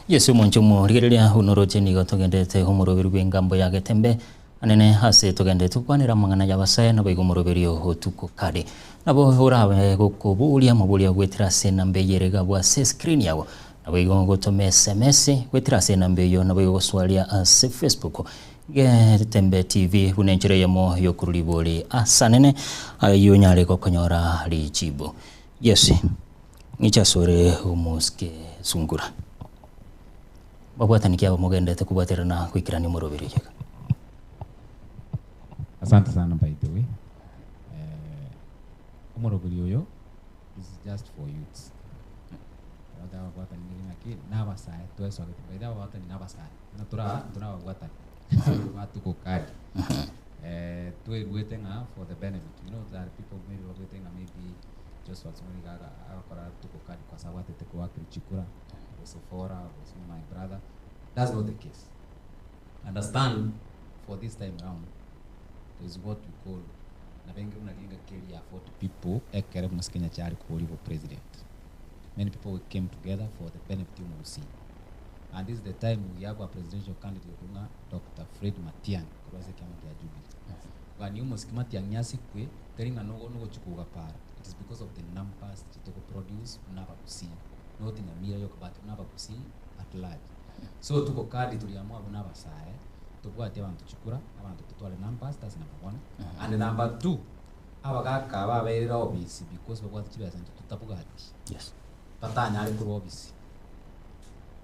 Yeso omonche omorigereria buna oroche nigo togenderete omoroberi bw'engambo ya Getembe Anene ase togenderete gokwanera amang'ana y'abasae naboigo omoroberio otuko kare. Nabo orabe gokoboria amaborio goetera ase enamba eye ere igabwo ase escreen yago. Naboigo gotoma sms goetera ase enamba eyio naboigo goswaria ase Facebook Getembe TV buna enchera eyemo yokorwa ribori ase anene ayio onyare gokonyora rijibu. Yes, ng'iche asore omosike sungura. Babwatani ki aba mogenderete kobwaterana goikerania omoroberio oyo iga? Asante sana by the way. Eh, omoroberio oyo is just for youths. Abanto ababwatani nigo ng'aki na abasae twesogete by the way ababwatani na abasae buna tora ntore ababwatani batuko kadi eh, tweruete ng'a for the benefit you know there are people maybe babwete ng'a maybe Joshua Song'o niga agakora tuko kadi kwa sababu atete koakera chikura gose fora gose my brother that's not the case understand for this time round there is what we call nabenge buna ringa keri ya 40 people ekere mos Kenya chari kobori bo president many people came together for the benefit of Gusii and this is the time we have a presidential candidate ng'a Dr. Fred Matiang'i korwa ase ekiama kia Jubilee gani omosiki Matiang'i asikwe teri ng'a nogo nogochia kogapara it is because of the numbers chitogo produce buna abagusii. Not Nyamira yoka but buna abagusii at large. So tuko kadi turiamua buna abasae tobwati abanto chikura, abanto totware numbers, that's number one. And number two, abagaka aba abairire obisi because babwate chibesa intwe totabwati. Yes. Batanyare korwa obisi.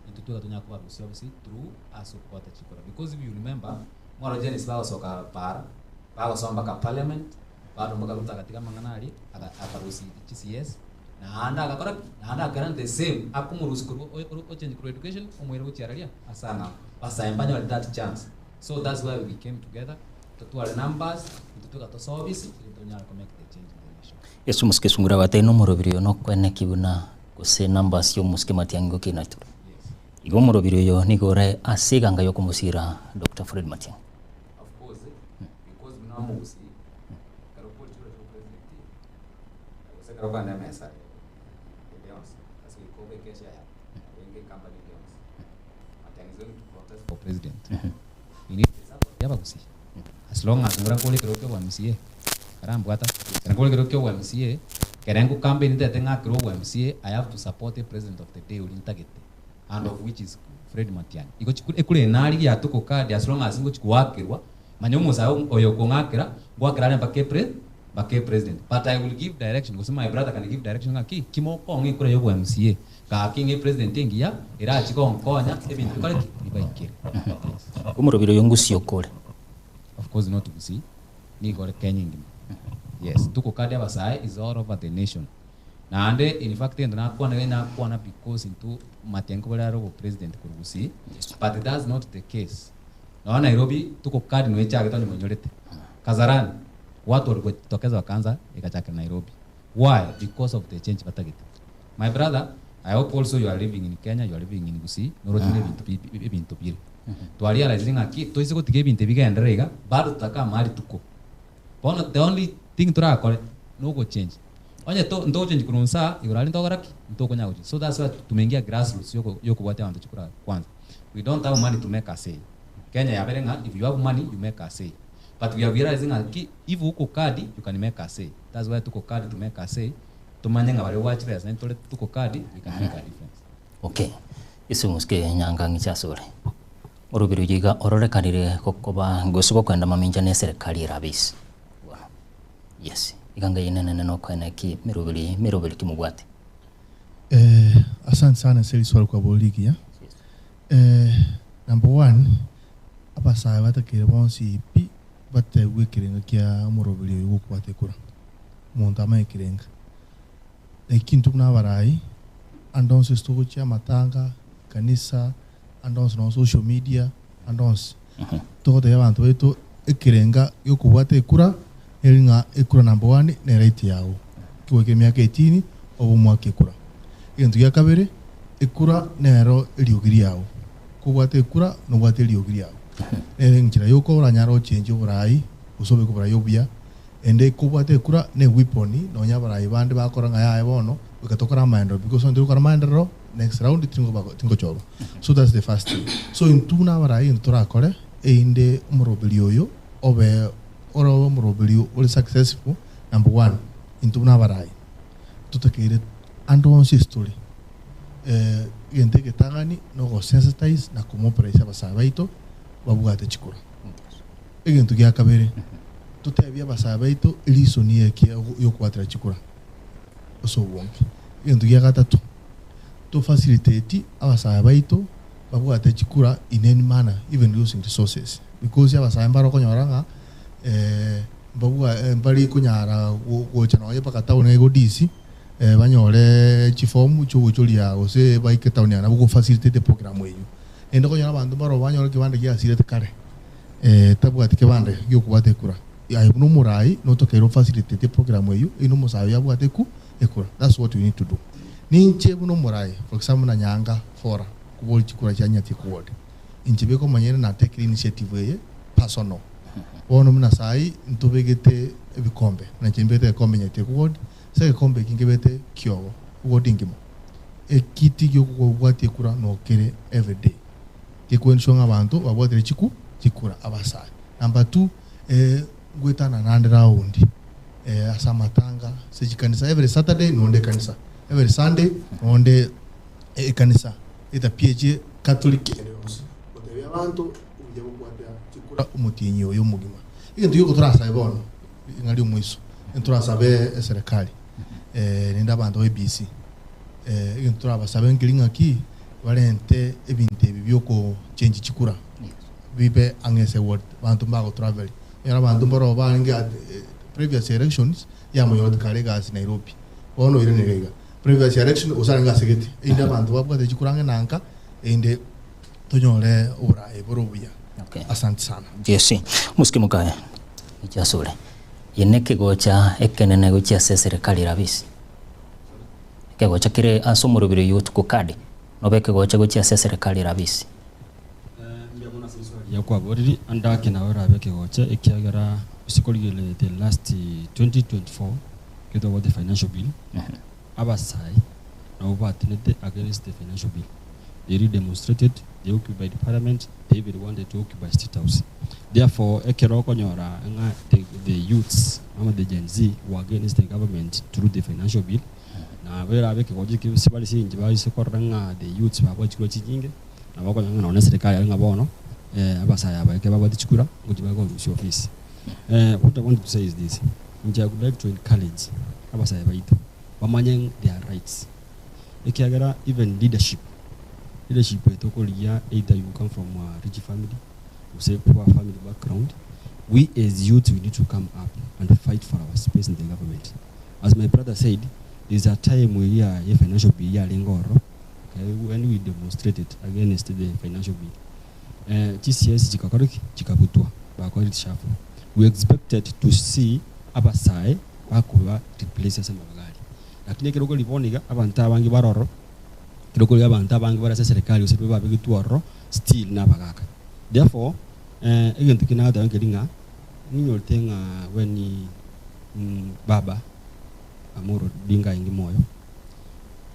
Intwe tweka tonyare kobarusia obisi through ase okobwata chikura. Because if you remember, mwaro Genesis bagosoka para, bagosoma mpaka parliament, bado mpaka Ruto agatiga amang'ana aria, aga- akarusia chi CS, naende agakora ki? Naende akera the same, akomorusia korwa o- o- ochange korwa education, omoire gochia araria ase ang'ao. Basae mbanyore that chance. So that's why we came together, totware numbers, intwe tweka tosoe obisi, eri tonyare ko make the change in the nation. Yeso omosike sungura agateba nomorobiri oyo nokweneki buna gose numbers ya omosike Matiang'i ngokina tore. Igo omorobiri oyo nigo ore ase eganga yokomosira Doctor Fred Matiang'i. Of course, because buna omogusii, ekero okochora chio president, gose ekero okogenda emesa ende yonsi, ase goika obeke eshare yago, orenge ecompany ende yonsi, Matiang'i is going to contest for president. He needs the support ya abagusii. As long as ngora nkore ekero kia obwa MCA, karambwata, ekero nkore ekero kia obwa MCA, ekere nko campaign ntete ng'akere obwa MCA, I have to support a president of the day oria ntagete, and of which is Fred Matiang'i. Igo chiku ekura eye narigia yatuko card as long as ngochi goakerwa, manya omosae oyo okong'akera, ngoakera are mpaka epre mpaka epresident. But I will give direction, gose my brother can give direction ng'aki, ki mokong'a ekura ya obwa MCA, gaki ng'a epresident engiya, erachi gonkonya, ebinto bikore ki? Bibaikere. Yes. Omorobiri oyo ngusie okore. Of course not Gusii, nigo ore Kenya engima. Yes, tuko kadi abasae is all over the nation. Naende in fact egento nakwana iga nakwana because intwe Matiang'i nkobore are obopresident korwa Gusii, but that's not the case. Nonya Nairobi tuko kadi nonya echagete onye moinyorete. Kasarani, watu walikotokeza wakaanza egachakera Nairobi. Why? Because of the change batagete. My brother, I hope also you are living in Kenya, you are living in Gusii, noroche buna ebinto bi- bi- ebinto bire. Twarealizire ng'aki, toise gotiga ebinto ebi bigenderere iga, bado totaka mahali tuko. Bono the only thing torakore, nogochange. Onye to ntogochange korwa nsa, igoro aria ntogokora ki? Ntokonya gochange. So that's why tumeingia grassroots yoko yokobwatia abanto chikura kwanza. We don't have money to make a say. Kenya yabere ng'a if you have money, you make a say. But we have realized ng'a ki, if uko kadi, you can make a say. That's why tuko kadi to make a say, tomanye ng'a baria babwate chibesa naintwe tore tuko kadi, we can make a difference. Okay. Ase omosike nyanga ng'iche asore. Orobiri oyo iga ororekanire gokoba gose gokoenda mamincha ne eserekari erabe ase. Bono. Yes. Iga ngai enene nokoena ki meroberi meroberi ki mobwate. Eh, asante sana ase riswali kwabora rigiya. Eh, number one, abasae batakeire bonsi pi bategwe ekerenga kia omoroberi oyo gokobwata ekura. Omonto amanye ekerenga. Lakini intwe buna abarai, ande onsi ase togochia amatanga, ekanisa, ande onsi nonye social media, ande onsi, togotebia abanto baito ekerenga giokobwata ekura, neri ng'a ekura number one ne right yago. Kigoika emiaka eighteen, obe omwaka ekura. Egento gia kabere, ekura nero eriogi riago. Kobwate ekura, nobwate eriogi riago. Nere enchera yoka oranyare gochengia oborai, gose obeke oborai obuya, Ende kobwate ekura ne weapon nonya abarai bande bakora ng'a yaya bono goika tokore amaenderero because onye torikora amaenderero next round tingoba tingochorwa. So that's the first thing. So intwe buna abarai egento torakore erinde omoroberi oyo obe ore omoroberi ore successful number one intwe buna abarai totakeire ande onsi ase tore egento egetang'ani na ogosensitize na komobilize abasae baito babwate chikura. Egento gia kabere, totebie abasae baito reason eki yokobwatera chikura ase obonge. Egento gia gatato, to facilitate abasae baito babwate chikura in any manner even using resources because abasae mbare okonyora ng'a mbabwa mbari konyara gocha nonye mpaka town iga DC banyore chiform chiogochoria gose baike town aya nabo go facilitate eprogram eywo. Naende okonyora abanto mbaro banyore ekebande giasirete kare. Tabwati kebande gi'okobwata ekura. Aye buna omorai notokeire ofacilitate eprogram eyio erinde omosae oyio abwate eku ekura. That's what we need to do. Ninche buna omorai, for example buna Nyanga fora kobori chikura chia Nyatieko ward, inche beka omonyene natekire initiative eye personal. Bono buna saii ntobegete ebikombe, buna inche nimbegete egekombe Nyatieko ward, ase egekombe eki nkebete kiogo ward engima. Ekiti giokobwatia ekura nokere everyday. Gekwenchwa ng'a abanto babwatire chiku chikura abasae. Number two, eh, ngoetana nande raundi eh, ase amatanga, ase chikanisa every Saturday nonde ekanisa, every Sunday nonde. Ekanisa eta PAG Catholic ere yonsi gotebia abanto obuya bokwatia chikura omotienyi oyo omogima. Egento gioka torasabe bono ring'ana ria omoiso, ntorasabe eserekari naende abanto ba ABC egento torabasabe nkeri ng'aki barente ebinto ebi bia okochengi chikura bibe ang'e ase eward abanto mbagotravel. Ekero abanto mbaroo barenge at previous elections yamonyorete kare egasi Nairobi bono oiranire iga. Previous election gose arenge ase gete erinde abanto babwate chikura ang'e na nka erinde tonyore oboraai bore obuya. Okay. Asante sana. Jesse, mosike mokaye ichasore ye nekegocha ekenene gochia ase eserekari rabisi ekegocha kere ase omorobiri oyio otuko kadi nobe ekegocha gochia ase eserekari rabisi. Mbuya mono ase riswali riria kwaboriri, ande ake nawe orabe ekegocha ekiagera ase korigereria the last 2024 ekero twabwate financial bill, abasae nabo batenete against the financial bill. They really demonstrated, they occupied parliament, they even wanted to occupy state house. Therefore, ekero okonyora ng'a the, the youths ama the Gen Z were against the government through the financial bill, nabo erabe ekegocha ekio sibare ase eng'encho baise korora ng'a the youths babwate chikura chinyinge, Nabo okonyora ng'a nonya eserekari are ng'a bono abasae aba ekero babwate chikura ngochia bare korusia ofisi. What I want to say is this, inche I would like to encourage abasae baito bamanye their rights ekiagera even leadership, leadership eye tokorigia either you come from a rich family gose poor family background, we as youths we need to come up and fight for our space in the government. As my brother said, there is a time eria ye financial bill yarenge ororo, When we demonstrated against the financial bill, chi CS chikakora ki? Chikabutwa, bakora reshuffle. We expected to see abasae bakoba replace ase amabaga aria. Lakini ekero okori bono iga, abanto abange bare ororo, ekero okori abanto abange bare ase eserekari gose baria babegetwe ororo, still nabagaka. Therefore, egento ekio nagoteba nkeri ng'a, ninyorete ng'a when baba Amolo Odinga aenge moyo,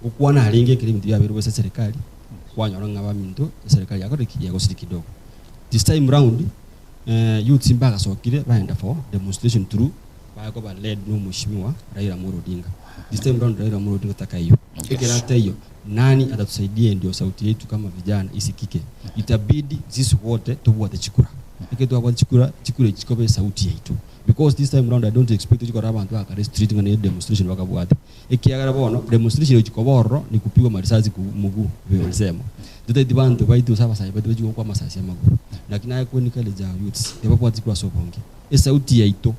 Gokwana arenge ekero ebinto biabeire bosa eserekari, kwanyora ng'a abaminto eserekari yakorire ki? Yagosire kidogo. This time round, youths mbagasokire baenda for demonstration through bakoba led na omweshimiwa Raila Amolo Odinga. This time round Raila Amolo Odinga takaiyo. Ekero ataiyo, nani atatusaidia ndio sauti yetu kama vijana isikike? Itabidi sisi wote tobwate chikura. Ekero twabwate chikura, chikura echi chikoba esauti yaito. Because this time round I don't expect tochie korora abanto bakare street ng'a ne demonstration bakabwate. Ekiagera bono demonstration egochia koba ororo ni kupigwa marisasi ku mguu vile walisema. Totaeti banto baito gose abasae baito bachie gokwa amasasi amagoro. Lakini aye kwe encourage our youths tibabwati chikura ase obonge. Esauti yaito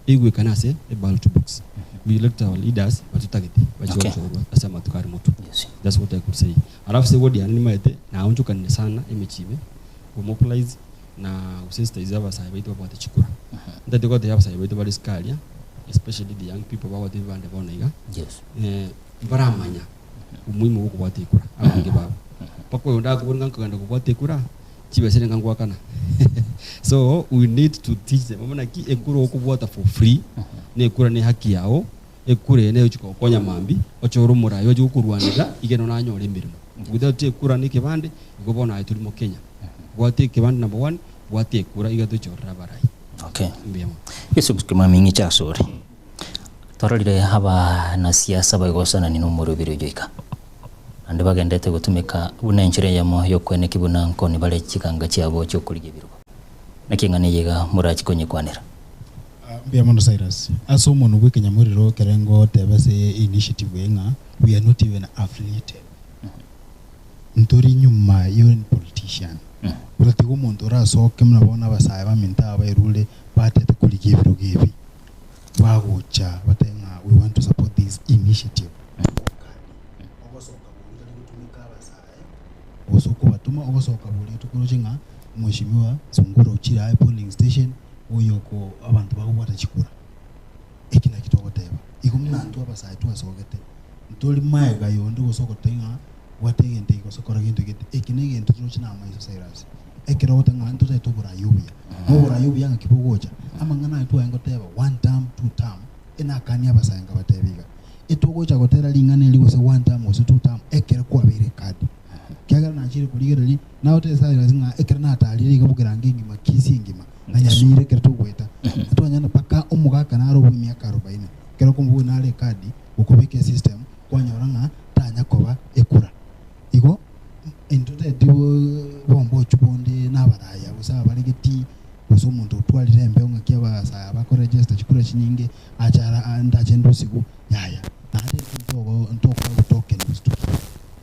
eigwekane ase eballot box. We elect our leaders baria totagete bachie Okay. gochorwa ase amatuko are motwe. That's what I could say. Alafu ase eward yane nimaete naonchokanire sana emechie ime, komobilize na gosensitize abasae baito babwate chikura. Ntagete gotebia abasae baito bare isiko aria, especially the young people bagotebia ebibande bono iga, Yes. mbaramanya umuhimu bwa okobwata ekura abange babo. Mpaka oyonde akobori ng'a nkogenda kobwata ekura, chibesa niga ngoakana. So we need to teach them buna ki ekura okobwata for free, na ekura ne haki yao, ekura eye neyochia kogokonya mambia, ochore omorai oche gokorwanera, igere nanyore emeremo. Without ekura na ekebande, igo bono aye tori mokenya. Bwata ekebande number one, bwata ekura iga tochorere abarai. Okay. Mbuya mono. Yesu kimami ng'iche asore. Twarorire abanasiasa baigosana na omorobiri oyo ika. Naende bagendete gotumeka buna enchera eyemo y'okweneki buna nkoni bare chiganga chiabo chi'okorigia ebirogo. Naki eng'ana eye iga morachi konyekwanera. Mbuya mono Cyrus. Ase omonwa bw'ekenyamorero ekere ngoteba ase initiative eye ng'a we are not even affiliated. Ntori nyuma y'o politician. Buna tiga omonto orasoke buna bono abasae baminto aba baerure batete korigia ebirogo ebi, bagocha batebe ng'a we want to support this initiative. Ogosoka boria otari gotumeka abasae, gose okobatoma, ogosoka boria tokoroche ng'a mweshimiwa Sungura ochire aye polling station, oyo oko abanto bakobwata chikura. Eki nakio togoteba. Igo buna intwe abasae twasogete, ntori maega yonde gose ogoteba ng'a bwata egento eke gose kora gento gete. Eke negento toroche na amaiso Cyrus. Ekero ogoteba ng'a ntotagete oborai obuya. Na oborai obuya ng'aki bogocha? Amang'ana aya twaye ngoteba one term, two term, enakanie abasae nkabatebia iga, etogocha gotera ring'ana eri gose one term gose two term ekero kwabeire ekadi. Ekiagera nachire korigereria, nagotebia Cyrus ng'a ekero natarire iga bokerango engima, Kisii engima, na Nyamira ekero togoeta, twanyora mpaka omogaka nare obwo emiaka arobaini, ekero okomoboria nare ekadi, okobeka esystem, kwanyora ng'a tanya koba ekura. Intwe teti bombochu bonde na abaraya gose abaregeti gose omonto otwarire embeo ng'aki abasae aba akoregesta chikura chinyinge ache ara ndache ndusigwe yaya. Naende intwe ntogo ntokoegwa token gose toki.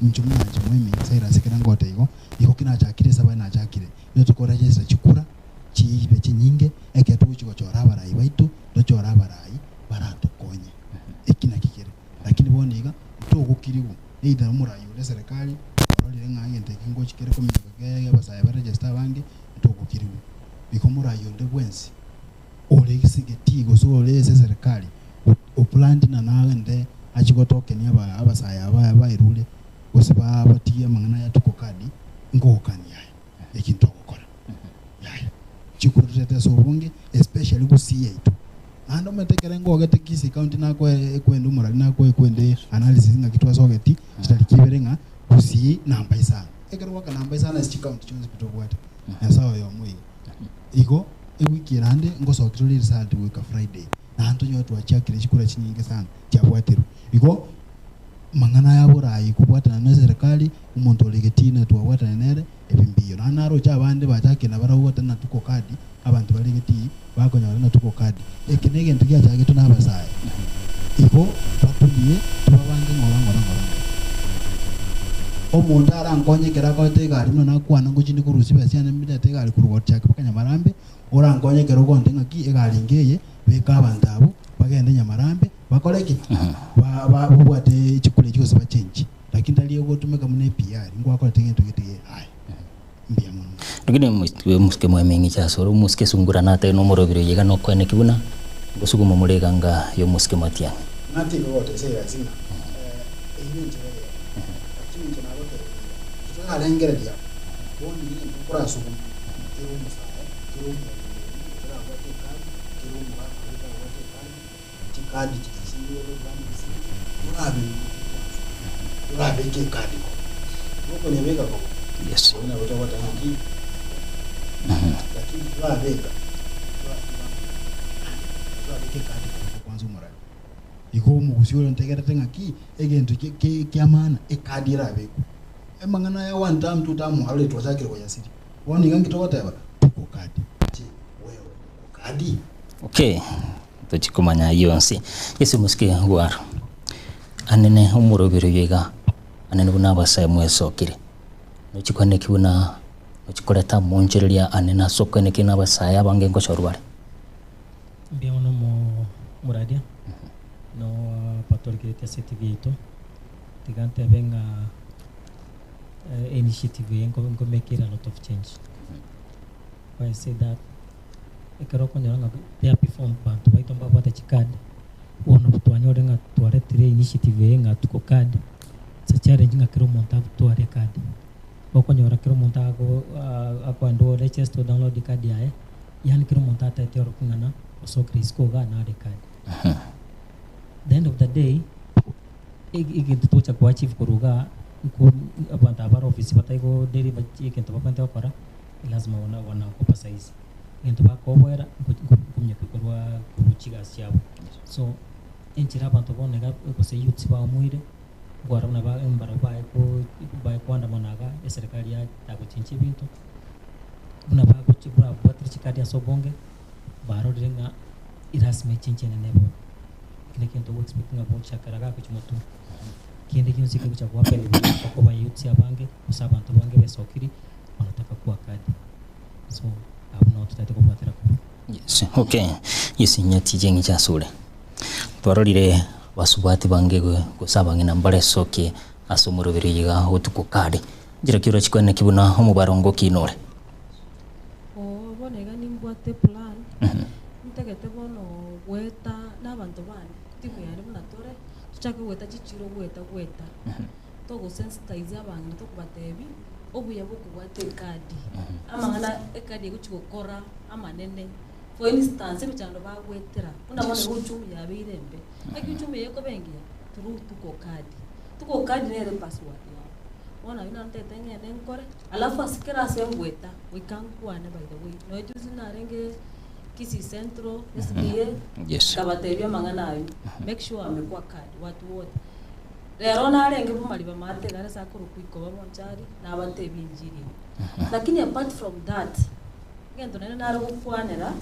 Inche buna inche Moemi Cyrus ekero ngoteba igo, igo ki nachakire esabari nachakire, nigo tokoregesta chikura chibe chinyinge ekero togochia gochora abarai baito, tochore abarai baratokonye. Eki naki kere. Lakini bono iga ntogokirigwa, either omorai ore eserekari ororire ng'a egento eke ngochi kere kominyoka kere abasae baregeste abange, ntogokirigwa. Igo omorai onde bwensi ore egetii gose ore ase eserekari oplanned ng'a nagende achie gotokenia aba abasae aba baerure gose batige amang'ana aya tuko kadi, nkogokania aya eki ntogokora. Yaya, chikuru torete ase obonge especially gusii yaito. Naende omanyete ekero ngogete Kisii county nakoe ekwende omorari nakoe ekwende analysis ng'aki twasogeti chitariki ibere ng'a Gusii namba isano. Ekero gwaka namba isano ase chicounty chionsi pi tobwate, Nyasae oyomo iga. Igo ewiki ere ande ngosoki tore result goika Friday, naende tonyore twachiakire chikura chinyinge sana chiabwatirwe. Igo mang'ana aya borayi kobwatana na eserekari, omonto ore getii twabwatana nere, Ebi mbiyo. Naende naroche abande bachakire nabarabwo goteba ng'a tuko kadi, abanto bare getii bakonyora ng'a tuko kadi. Eke negento giachagetwe nabasae. Igo batulie tobabange ng'ora ng'ora ng'ora ng'ora. Omonto arankonye ekero akoete egari buna nakwana ngochia inde korusia chibesa chiane mbinete egari korwa gochaka mpaka Nyamarambe, orankonye ekero ogonte ng'aki egari inga eye, beka abanto abwo bagende Nyamarambe bakore ki? Ba ba babwate chikura echio gose bachenchi. Lakini tari ogotumeka buna ePR, ngwakorete egento gete eye aye. Mbuya mono. Lakini omosuke mwemeng'icha asore, omosuke sungura natebe nomorobiri oye iga nokoeneki buna ngosuguma more eganga y'omosuke matiang'i. Natiga gotesa egasi ng'a eyio nenchera eyemo, lakini inche nagotebirie iga, totararengereria bono iga egento nkorasuguma kere omosae, kere omong'ina otarabwate ekadi, kere omogaka oria otarabwate ekadi, Chikadi chiria chire ebandisi torabeke kwanza torabeke ekadi kobo tokonyebeka kobo Yes. oyo nabo togoteba ng'aki lakini torabeka toratiga torabeka ekadi kobo kwanza omorari igo omogusi oyo ntegerete ng'aki egento ki ki kia maana ekadi erabekwe amang'ana aya one term two term already twachakire koyasiria bono iga nki togoteba tuko kadi che wewe uko kadi. Okay. Tochia komanya ayio onsi. Yeso omosike gwaro, anene omoroberi oyo iga, anene buna abasae mwesokire. Nochia koeneki buna nochia koreta amonchereria anene ase okoeneki na abasae abange ngochorwa bare. Mbuya mono omo omoraria, no abatorigeretie ase etibi yaito, tiga ntebe ng'a initiative eye nko nkomake a lot of change. Why I say that, ekero okonyora ng'a there before banto baito mbabwate chicard, bono twanyorire ng'a twaretire initiative eye ng'a tuko card, it's a challenge ng'a kera omonto atware ecard. Okonyora kera omonto ago akoenda o register o download ecard yaye, yaani kera omonto ataete orokia ng'a na osokire isiko igaa nare ecard. The end of the day, egento togocha ko achieve korwa igaa, nko abanto aba bare ofisi batai go deliver egento babwenerete gokora, Lasima bono wanaogopa saizi egento bakoboera nkominyokia korwa korwa chigasi chiabo. So enchera abanto bono iga gose youths baomoire nkorora buna ba mbarabwo baye ko baye koandamana iga eserekari yataka gochenjia ebinto, buna bagochi babwatire chikadi ase obonge, barorire ng'a erasima echenji enene ebe. Eki negento ogo expect ng'a gochakera iga gochia motwe, kende gionsi kegocha gohappen buya okoba youths abange gose abanto abange besokiri. wanataka kuwa kadi so abwo nabo totagete kobwatera korwa. Yes, okay. Yes, nyatiche ng'iche asore. Twarorire basubati bange gose abang'ina mbaresokie ase omoroberi oyo iga otuko kare. Nchera ki oroche kweneki buna omobarongo okina ore? Oo bono iga nimbwate plan, ntagete bono goeta na abanto bane, timu yane buna tore, tochake goeta chichiro goeta goeta. Togosensitize abang'ina tokobatebia obuya bwa okobwata ekadi, amang'ana ekadi egochi gokora amanene. For instance, emechando bagoetera, buna bono iga uchumi yabeire embe, naki uchumi eye ekoba engiya? Through tuko kadi. Tuko kadi nere epassword yabo. Bono aywo naro ntagete ng'ende nkore, alafu ase kera ase ngoeta, goika nkwane by the way, nonye juzi narenge Kisii Central, SDA, Yes. nkabatebia amang'ana aywo, make sure amekwa kadi, watu wote. Rero narenge bomariba maate iga ase akorokwa ikoba bonchari, nabatebie enchiri eye. Lakini apart from that, egento naende nare gokwanera,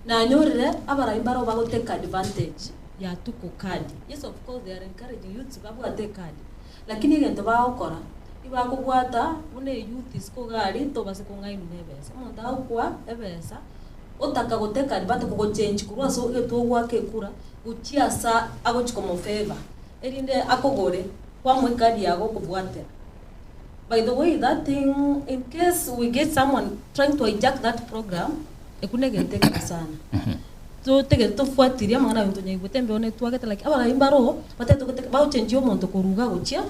nanyorire abarai mbaro bago take advantage ya tuko kadi. Yes of course they are encouraging youths babwate ekadi, lakini egento bagokora, ibakobwata buna eyouth isiko iga aria tobase kong'ainwa na ebesa. Omonto agokoa ebesa, otaka go take advantage kogochange korwa ase egetwe ogoaka ekura, gochia asa agochi komofavour. Erinde akogore, kwamoa ekadi yago okobwatera. By the way that thing in case we get someone trying to hijack that program, ekwo negento ekebe sana. Totagete tofuatirie amang'ana aye tonyaigwete embeo netwagete like abarai mbaro batagete goteka bagochenjia omonto korwa iga gochia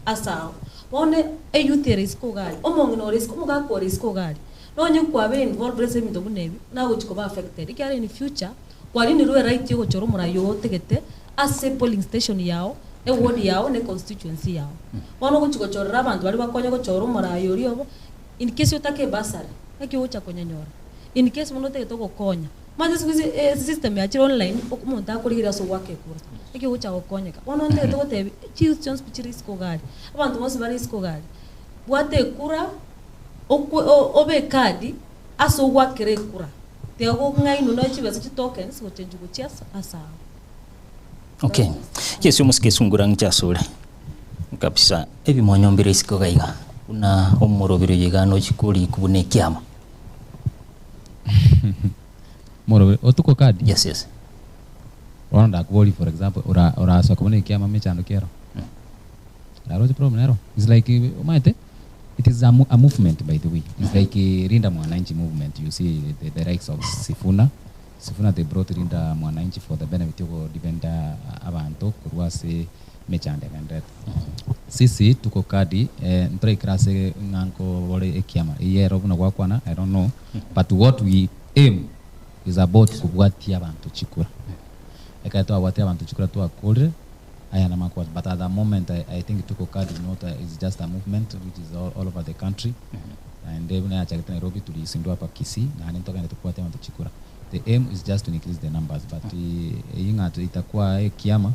ase ao. Bono eyouth ere isiko iga aria, omong'ina ore isiko, omogaka ore isiko iga aria, nonye kwaba involved ase ebinto buna ebi, nagochi koba affected ekiagera in future Kwarinirwe eright yogochora omorai oo otagete ase polling station yao, eward yao ne constituency yao. Bono ogochi gochorera abanto baria bakonya gochora omorai oria obo in case otake ebursary naki ogocha konyanyora? In case bono otagete ogokonya, omanyete siku hizi esystem yachire online omonto akorigereria ase ogoaka ekura, naki ogocha gokonyeka. Bono ntagete gotebi chiyouth chionsi pi chire isiko iga aria, abanto bonsi bare isiko iga aria, bwata ekura okwe obe ekadi ase ogoakera ekura. Tiga gokong'ainwa nonya chibesa chi tokens gochenchwa gochia ase ao. Okay. Yesu omosike esungura ng'iche asore. Kabisa. Ebimonyo mbire isiko iga iga buna omorobiri oyo iga nochi korikwa buna ekiama. Morobiri otuko kadi? Yes yes. Bono ndakobori for example ora orasoka buna ekiama mechando ki ero? Naroche problem nero? It's like omanyete it is a, a movement by the way. It's like Linda Mwananchi movement. You see the, the likes of Sifuna. Sifuna they brought Linda Mwananchi for the benefit of defender abanto korwa ase mechando egenderete. Sisi tuko kadi eh, ntoraikera ase ng'a nkobore ekiama eyero buna gwakwana I don't know but what we aim is about kobwatia abanto chikura. Ekero twabwatia abanto chikura twakorire Aya namakwasi but at the moment I, I think tuko card is not a, is just a movement which is all, all over the country naende buna yachagete Nairobi tuliisindwa hapa Kisii naende ntogende tobwate abanto chikura the aim is just to increase the numbers but eyio ng'a itakuwa ekiama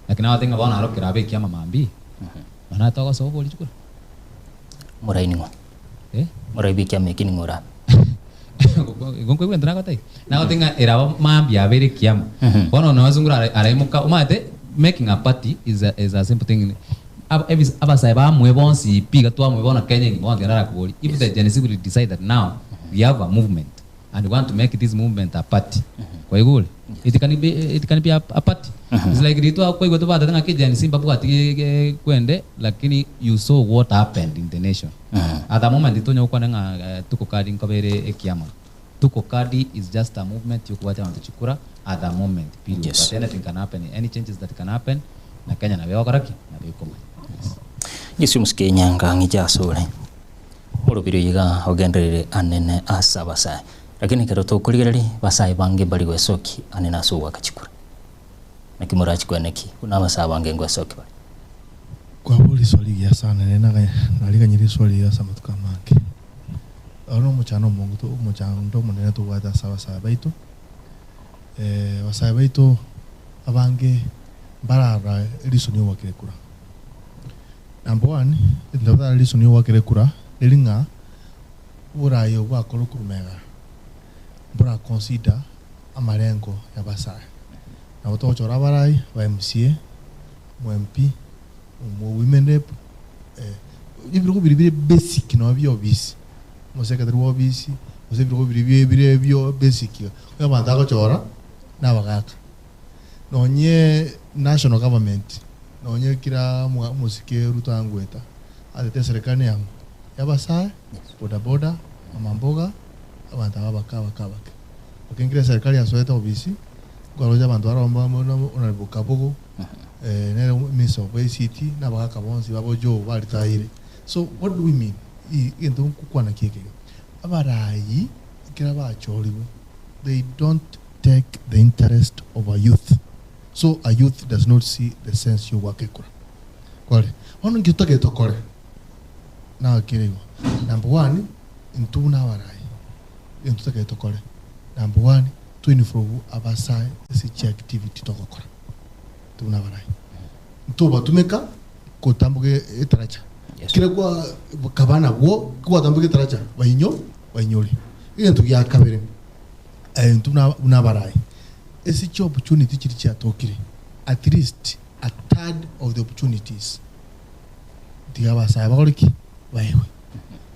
lakini nagote ng'a bono aro kerabe ekiama mambia bono togosoa obori chikura Morai ning'o? Eh? Morai bw'ekiama eki ning'o orabe? Igo nkoigwa egento nagotebia? Nagotebia ng'a eraba mambia abe ere ekiama. Bono nozungura ara- araimoka omanyete making a party is a, is a simple thing. Aba- ebis- abasae bamwe bonsi pi iga twamwe bono Kenya engima bono tiga narakoborie, if the Gen Z will decide that now we have a movement and we want to make this movement a party, kwaigure? It can be, it can be a, a party. It's like riria twakoigwa tobatete ng'aki Gen Z mbabwati ge- ge- kwende lakini you saw what happened in the nation. At the moment tonya gokwana ng'a tuko kadi nkoba ere ekiama. Tuko kadi is just a movement yokobwatia abanto chikura at the moment period. Yes. But anything can happen, any changes that can happen na Kenya nabo egokora ki? Nabo ekomanya. Yes. Yesu omosike enyanga ng'iche asore orobiri oyo iga ogenderere anene ase abasae. Lakini ekero tokorigereria basae bange mbari goesoki anene ase ogoaka chikura. Naki morachi kweneki buna abasae abange ngoesoki bare? Kwabora riswali rigiya sana, nere naga nariganyire riswali riria ase amatuko amange. Oro nomochando omonge to omochando omonene tobwate ase abasae baito, abasae baito abange mbararora eriso nigo gwakire kura. Number one, egento batararora eriso nigo gwakire kura, reri ng'a oboraai obwo bwakorwa korwa magega, mbora consider amarengo y'abasae. Nabo togochora abarai ba MCA, omo MP, omo women rep, ebirogo biria bire basic nonye bia obisi, omosekretary bwa obisi, gose ebirogo biria bie bire bio basic iga, onye abanto agochora na abagaka. Nonye national government, nonye kera omo omosike Ruto angoeta, atete eserekari neyang'o? Y'abasae, bodaboda, mama mboga, abanto aba abake abake abake. Lakini kera eserekari yasoete obisi, Nkoroche abanto baria Honourable Kabogo, nere Minister of ICT, na abagaka bonsi babo Joe baritaire. So what do we mean? Egento nkokwana ki eke iga? Abarayi ekero bachorigwe, they don't take the interest of a youth. So a youth does not see the sense yogoaka ekura. Kware, bono nki totagete tokore? Nagakire igo. Number one, intwe buna abarayi, egento totagete tokore, number one, Toinfrobu abasae ase chiactivity togokora intwe buna abarai. Ntobatumeka kotamboka etaracha. Kera kwa kaba nabwo gwatamboka etaracha bainyo bainyore. Egento gia kabere, intwe buna buna abarai, ase chi opportunity chiria chiatokire, at least a third of the opportunities tiga abasae bakore ki? Baegwe.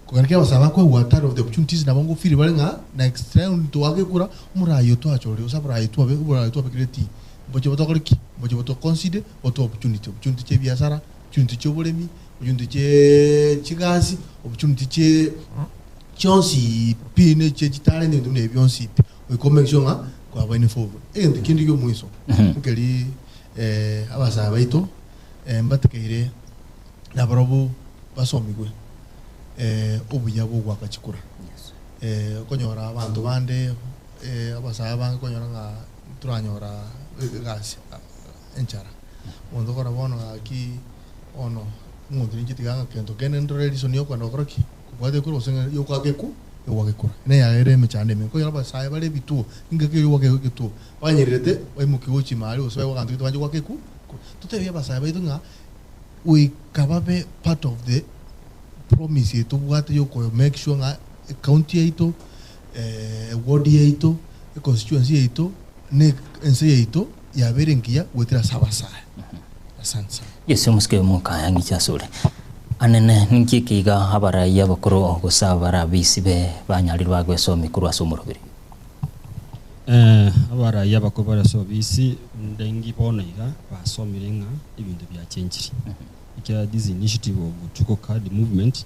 Kogera ki abasae bakoegwa a third of the opportunities nabo ngo feel bare ng'a next round twagekura, omorai oyo twachorire gose abarai twabe oborai twabekire tii, mboche botokore ki? Mboche boto consider botoe opportunity, opportunity chia ebiasara, opportunity chia oboremi, opportunity chia chigasi, opportunity chia chionsi pi ne chie chitalent ebinto buna ebi bionsi pi, goika o make sure ng'a kwaba involved. Egento kende kia omoiso, nkeri abasae baito mbatekeire nabarobwo basomigwe obuya bwa ogoaka chikura. Okonyora abanto bande abasae abange okonyora ng'a ntoranyora egasi enchara. Omonto okora bono gaki bono omonto ninche tiga ng'a kento kende ndore reason ya okogenda gokora ki? Kobwata ekura gose ng'a yogoaka eku yogoaka ekura. Neyare ere emechando ime. Okonyora abasae bare ebituo, engaki eria ogoaka egetuo, banyererete baimokia gochia ime aria gose baigwe aganto gete banche goaka eku kura. Totebie abasae baito ng'a goika babe part of the promise eye tobwate ya oko make sure ng'a ecounty yaito, eward yaito, econstituency yaito, na ense yaito yabeire engiya goetera ase abasae. Asante sana. Yeso omosike omokaya ng'iche asore. Anene ninki eke iga abarai abakoro gose abarabisi be banyarire bagwesomia korwa ase omoroberi? Abarai abakoro bare ase obisi ndengi bono iga basomire ng'a ebinto biachenchiri. Ekiagera this initiative of Tuko Card movement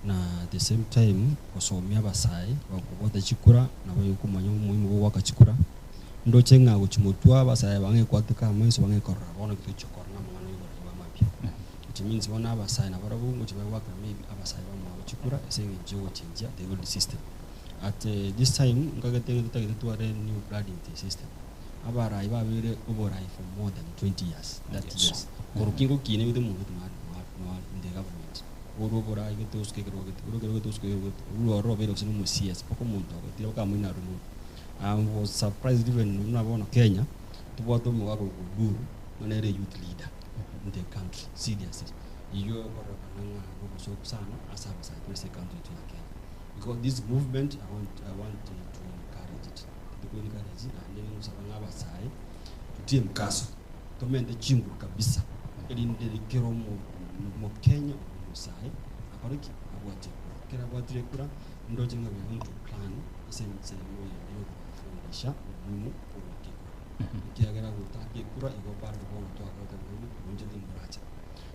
na at the same time gosomia abasae bakobwata chikura nabo okomanya omoimo bwa goaka chikura. Ndoche ng'a gochia motwe abasae bang'e kwateka amaiso bang'e korora bono ki tochia korora namang'ana y'oborai bwa mambia. Which means bono abasae nabarabwo ngochia bare goakera maybe abasae bamwabo chikura ase eng'encho y'ogochenjia the old system. At this time nkagete ng'a totagete tware new blood in the system. Abarai babeire oborai for more than 20 years, 30 years. Korwa ki ngokina ebete omonto gete nare nare in the government. Orwo oborai gete osuke ekerogo gete, orwo ekerogo gete osuke ekerogo gete, orwo ororo obeire gose na omo CS mpaka omonto agotira mpaka amoina remove. I was surprised even buna bono Kenya, tobwate omogaka korokwa Oburu ng'a nere youth leader in the country seriously. Eyio ekororekana ng'a nobosoku sana ase abasae tore ase ecountry yaito ya Kenya. Because this movement I want, I want to encourage it. Tiko encourage naende ngosaba ng'a abasae tutie mkaso tomente chinguru kabisa erinde kera omo omokenya omosae akore ki? Abwate ekura. Ekero abwatire ekura ndoche ng'a we are going to plan ase ensemo eyende yokobafundisha obomuhimu bwa goaka ekura. Ekiagera gotaka ekura igo bado bono twakorete bono inche tinkoracha.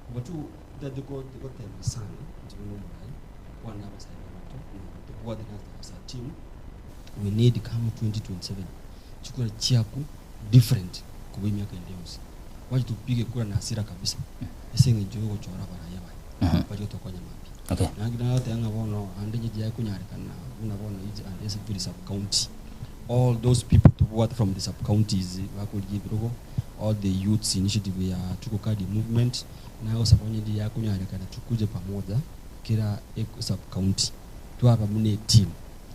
Number two, ntagete gotema sana inche buna omorai kwana abasae baminto na tobwate na as a team we need come 2027 chikura chiaku different kobua emiaka ende yonsi. Wacha tupige kura na hasira kabisa ase eng'encho yogochora abarai abaya baria gotokonya mambia. Okay. Naki nagoteba ng'a bono ande inche tiyaye konyarekana buna bono each and every sub county all those people tobwate from the sub counties bakorigia ebirogo all the youths initiative ya Tuko Kadi movement nagosaba onye ndiya konyarekana tukuje pamoja kera sub county twaba buna eteam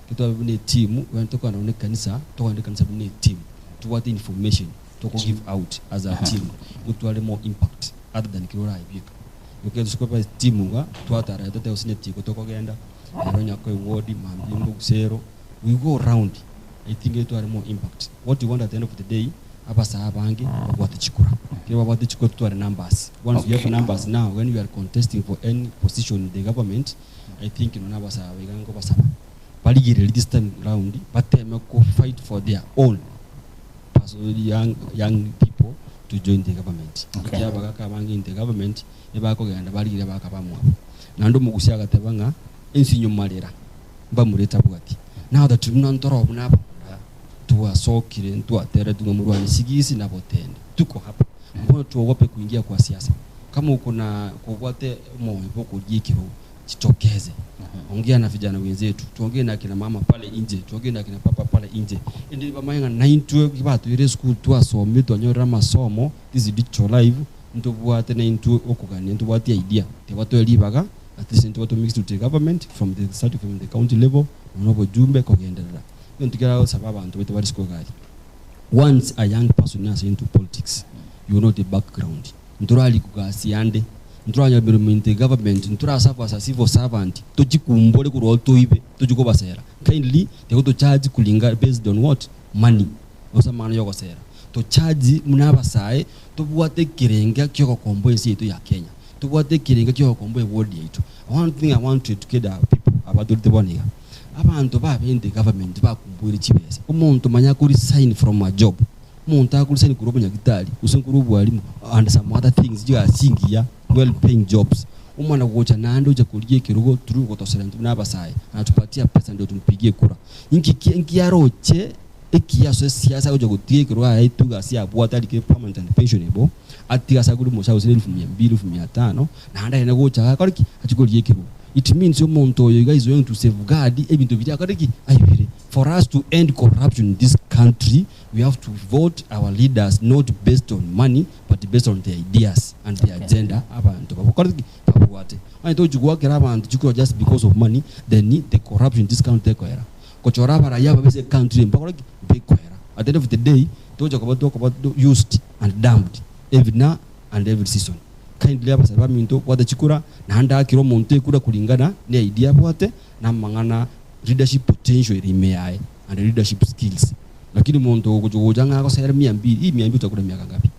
ekero twaba buna eteam bono tokogenda buna ekanisa tokogenda ekanisa buna eteam tobwate information toko give out as a team gotware more impact other than kero oraebieka. Ekero tokoba etimu iga twatara totebe gose netiko tokogenda ero onye koe ward mambia mbogusero we go round I think etware more impact what we want at the end of the day abasae abange babwate chikura ekero babwate chikura totware numbers once we have numbers now when we are contesting for any position in the government I think nonya abasae aba iga nkobasaba barigererie this time round bateme ko fight for their own young, young people to join the government. Okay. Ekiagera abagaka abange in the government ebakogenda barigereria abagaka bamwabo. Naende omogusia agateba ng'a ense inyomarera mbamura etabwati. Now that buna ntoro buna abamura twasokire ntwateretwe ng'a morwane sigisi na botende. Tuko hapa. Mbona tuogope kuingia kwa siasa? Kama uko na kobwate omoyo bwa okorigia ekerogo jitokeze. Ongea na vijana wenzetu, tuongee na akina mama pale nje, tuongee na akina papa pale nje. Ende bamanye ng'a naintwe batoire esukuru twasomire twanyorire amasomo, this is digital life, ntobwate naintwe okogania, ntobwate idea, tebatoe ribaga, at least intwe to mix to the government from the start from the county level, nonya obojumbe kogenderera. Egento kiaragosaba abanto baito bare isiko iga aria, once a young person ase into politics, you know the background. Ntorarikwa gasi yande, ntoranyora emeremo into egovernment, ntoraserve as a civil servant, tochikumbore korwa oo toibe, tochie kobasera. Kindly, tiga tocharge kuringa based on what? Money, gose amang'ana ya ogosera. Tocharge buna abasae, tobwate ekerenga kia ogokomboa ense yaito ya Kenya, tobwate ekerenga kia ogokomboa eward yaito. One thing I want to educate our people abatorete bono iga, abanto babe government bakumboire chibesa, omonto manya ako resign from a job, omonto ako resign korwa obonyagitari gose korwa obwalimu and some other things chigasi chingiya well paying jobs, omwana gocha naende ocha korigia ekerogo through gotosera intwe buna abasae anatupatia pesa ndio tumpigie kura. Inki ki inki aroche ekiya ase esiasa agocha gotiga ekerogo aetwe egasi abwate arike permanent and pensionable, atige ase agure omosacha gose elfu mia mbili elfu mia tano, naende aende gocha akore ki? Achie korigia ekerogo. It means omonto oyo iga is going to safeguard ebinto biria akore ki? Aibire. For us to end corruption in this country, we have to vote our leaders not based on money but based on their ideas and their agenda abanto babokore ki? Babwate. Onye tochi goakera abanto chikura just because of money, then the corruption in this country tekoera. Gochora abarai aba base ecountry mbakore ki? Mbikoera. At the end of the day, togocha koba tokoba used and dumped every now and every season. Kindly abasae baminto bwata chikura naende akere omonto ekura kuringana ne idea abwate na amang'ana leadership potential ere ime yaye and leadership skills. Lakini omonto ogocha gocha ng'a agosere mia mbili, hii mia mbili utakula miaka ngapi?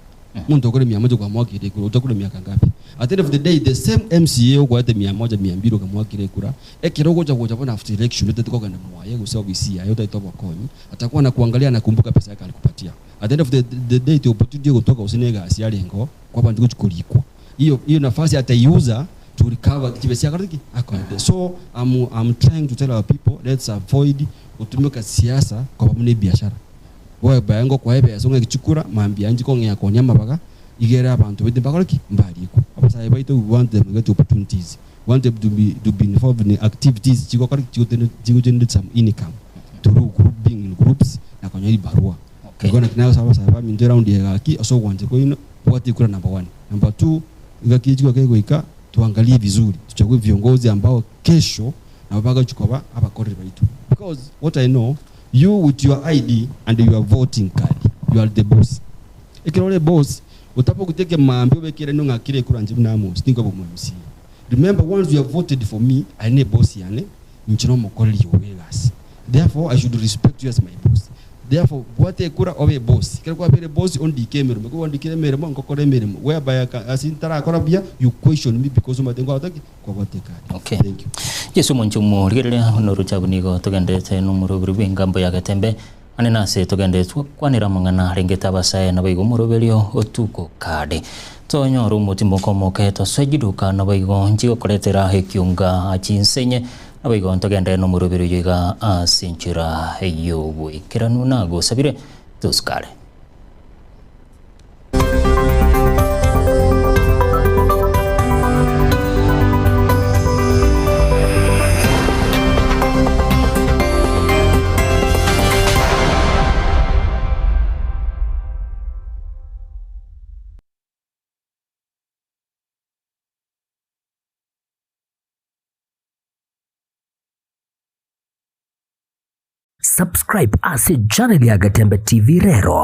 Omonto okore mia moja kwamoakire ekura otakula miaka ngapi? At the end of the day the same MCA okoete mia moja mia mbili okamoakera ekura, ekero ogocha gocha bono after election otagete kogenda mwaye gose ofisi yaye otagete obokonyi, atakuwa anakuangalia anakumbuka pesa yake alikupatia. At the end of the the day the opportunity egotoka gose na egasi yarengeo kwabanto gochi korikwa. Hiyo hiyo nafasi ataiuza to recover chibesa chiakorete ki? Akorete. So I'm I'm trying to tell our people let's avoid gotumeka siasa koba buna ebiashara. Whereby ngokoa ebesa ong'e chikura mambia inche kong'ea konia amabaga igere abanto baito mbakore ki? Mbarikwe. Abasae baito we want them to get opportunities. We want them to be to be involved in activities chigokora ki? Chigotene chigogenerate some income through group being in groups na konyora ebibarua. Okay. Igo naki nagosaba abasae baminto eround eye gaki ase ogwancha kwaino bwate ekura number one. Number two, engaki ye chikura kegoika tuangalie vizuri tuchague viongozi ambao kesho nabo bagochi koba abakoreri baito because what I know you with your ID and your voting card you are the boss. Ekero ore boss otabogotie ekemaambia obeke eraini ong'akere ekura inche buna Amos tinkoba omo MCA. Remember once you have voted for me aye ne boss yane inche nomokoreri obe egasi therefore I should respect you as my boss. Therefore bwata ekura obe eboss, ekero kwabeire eboss ondike emeremo, ekero gwandikire emeremo ngokora emeremo whereby aka ase ntarakora buya you question me because omanyete nkwabwate ki? Nkwabwate ekadi. Okay. Thank you. Yeso omonche omorigereria noruchabu nigo togenderete nomoroberi bw'engambo ya Getembe ane nase togenderete twakwanera amang'ana arengete abasae naboigo omoroberio otuko kade tonyore omotimoko omoke tosoe chiduka naboigo nchigokoretera ekionga chinsenye Naboigo ntogenderere nomoroberi oyio iga ase enchera y'oboikeranu nagosabire tosukare. Subscribe ase channel ya Gatembe TV rero.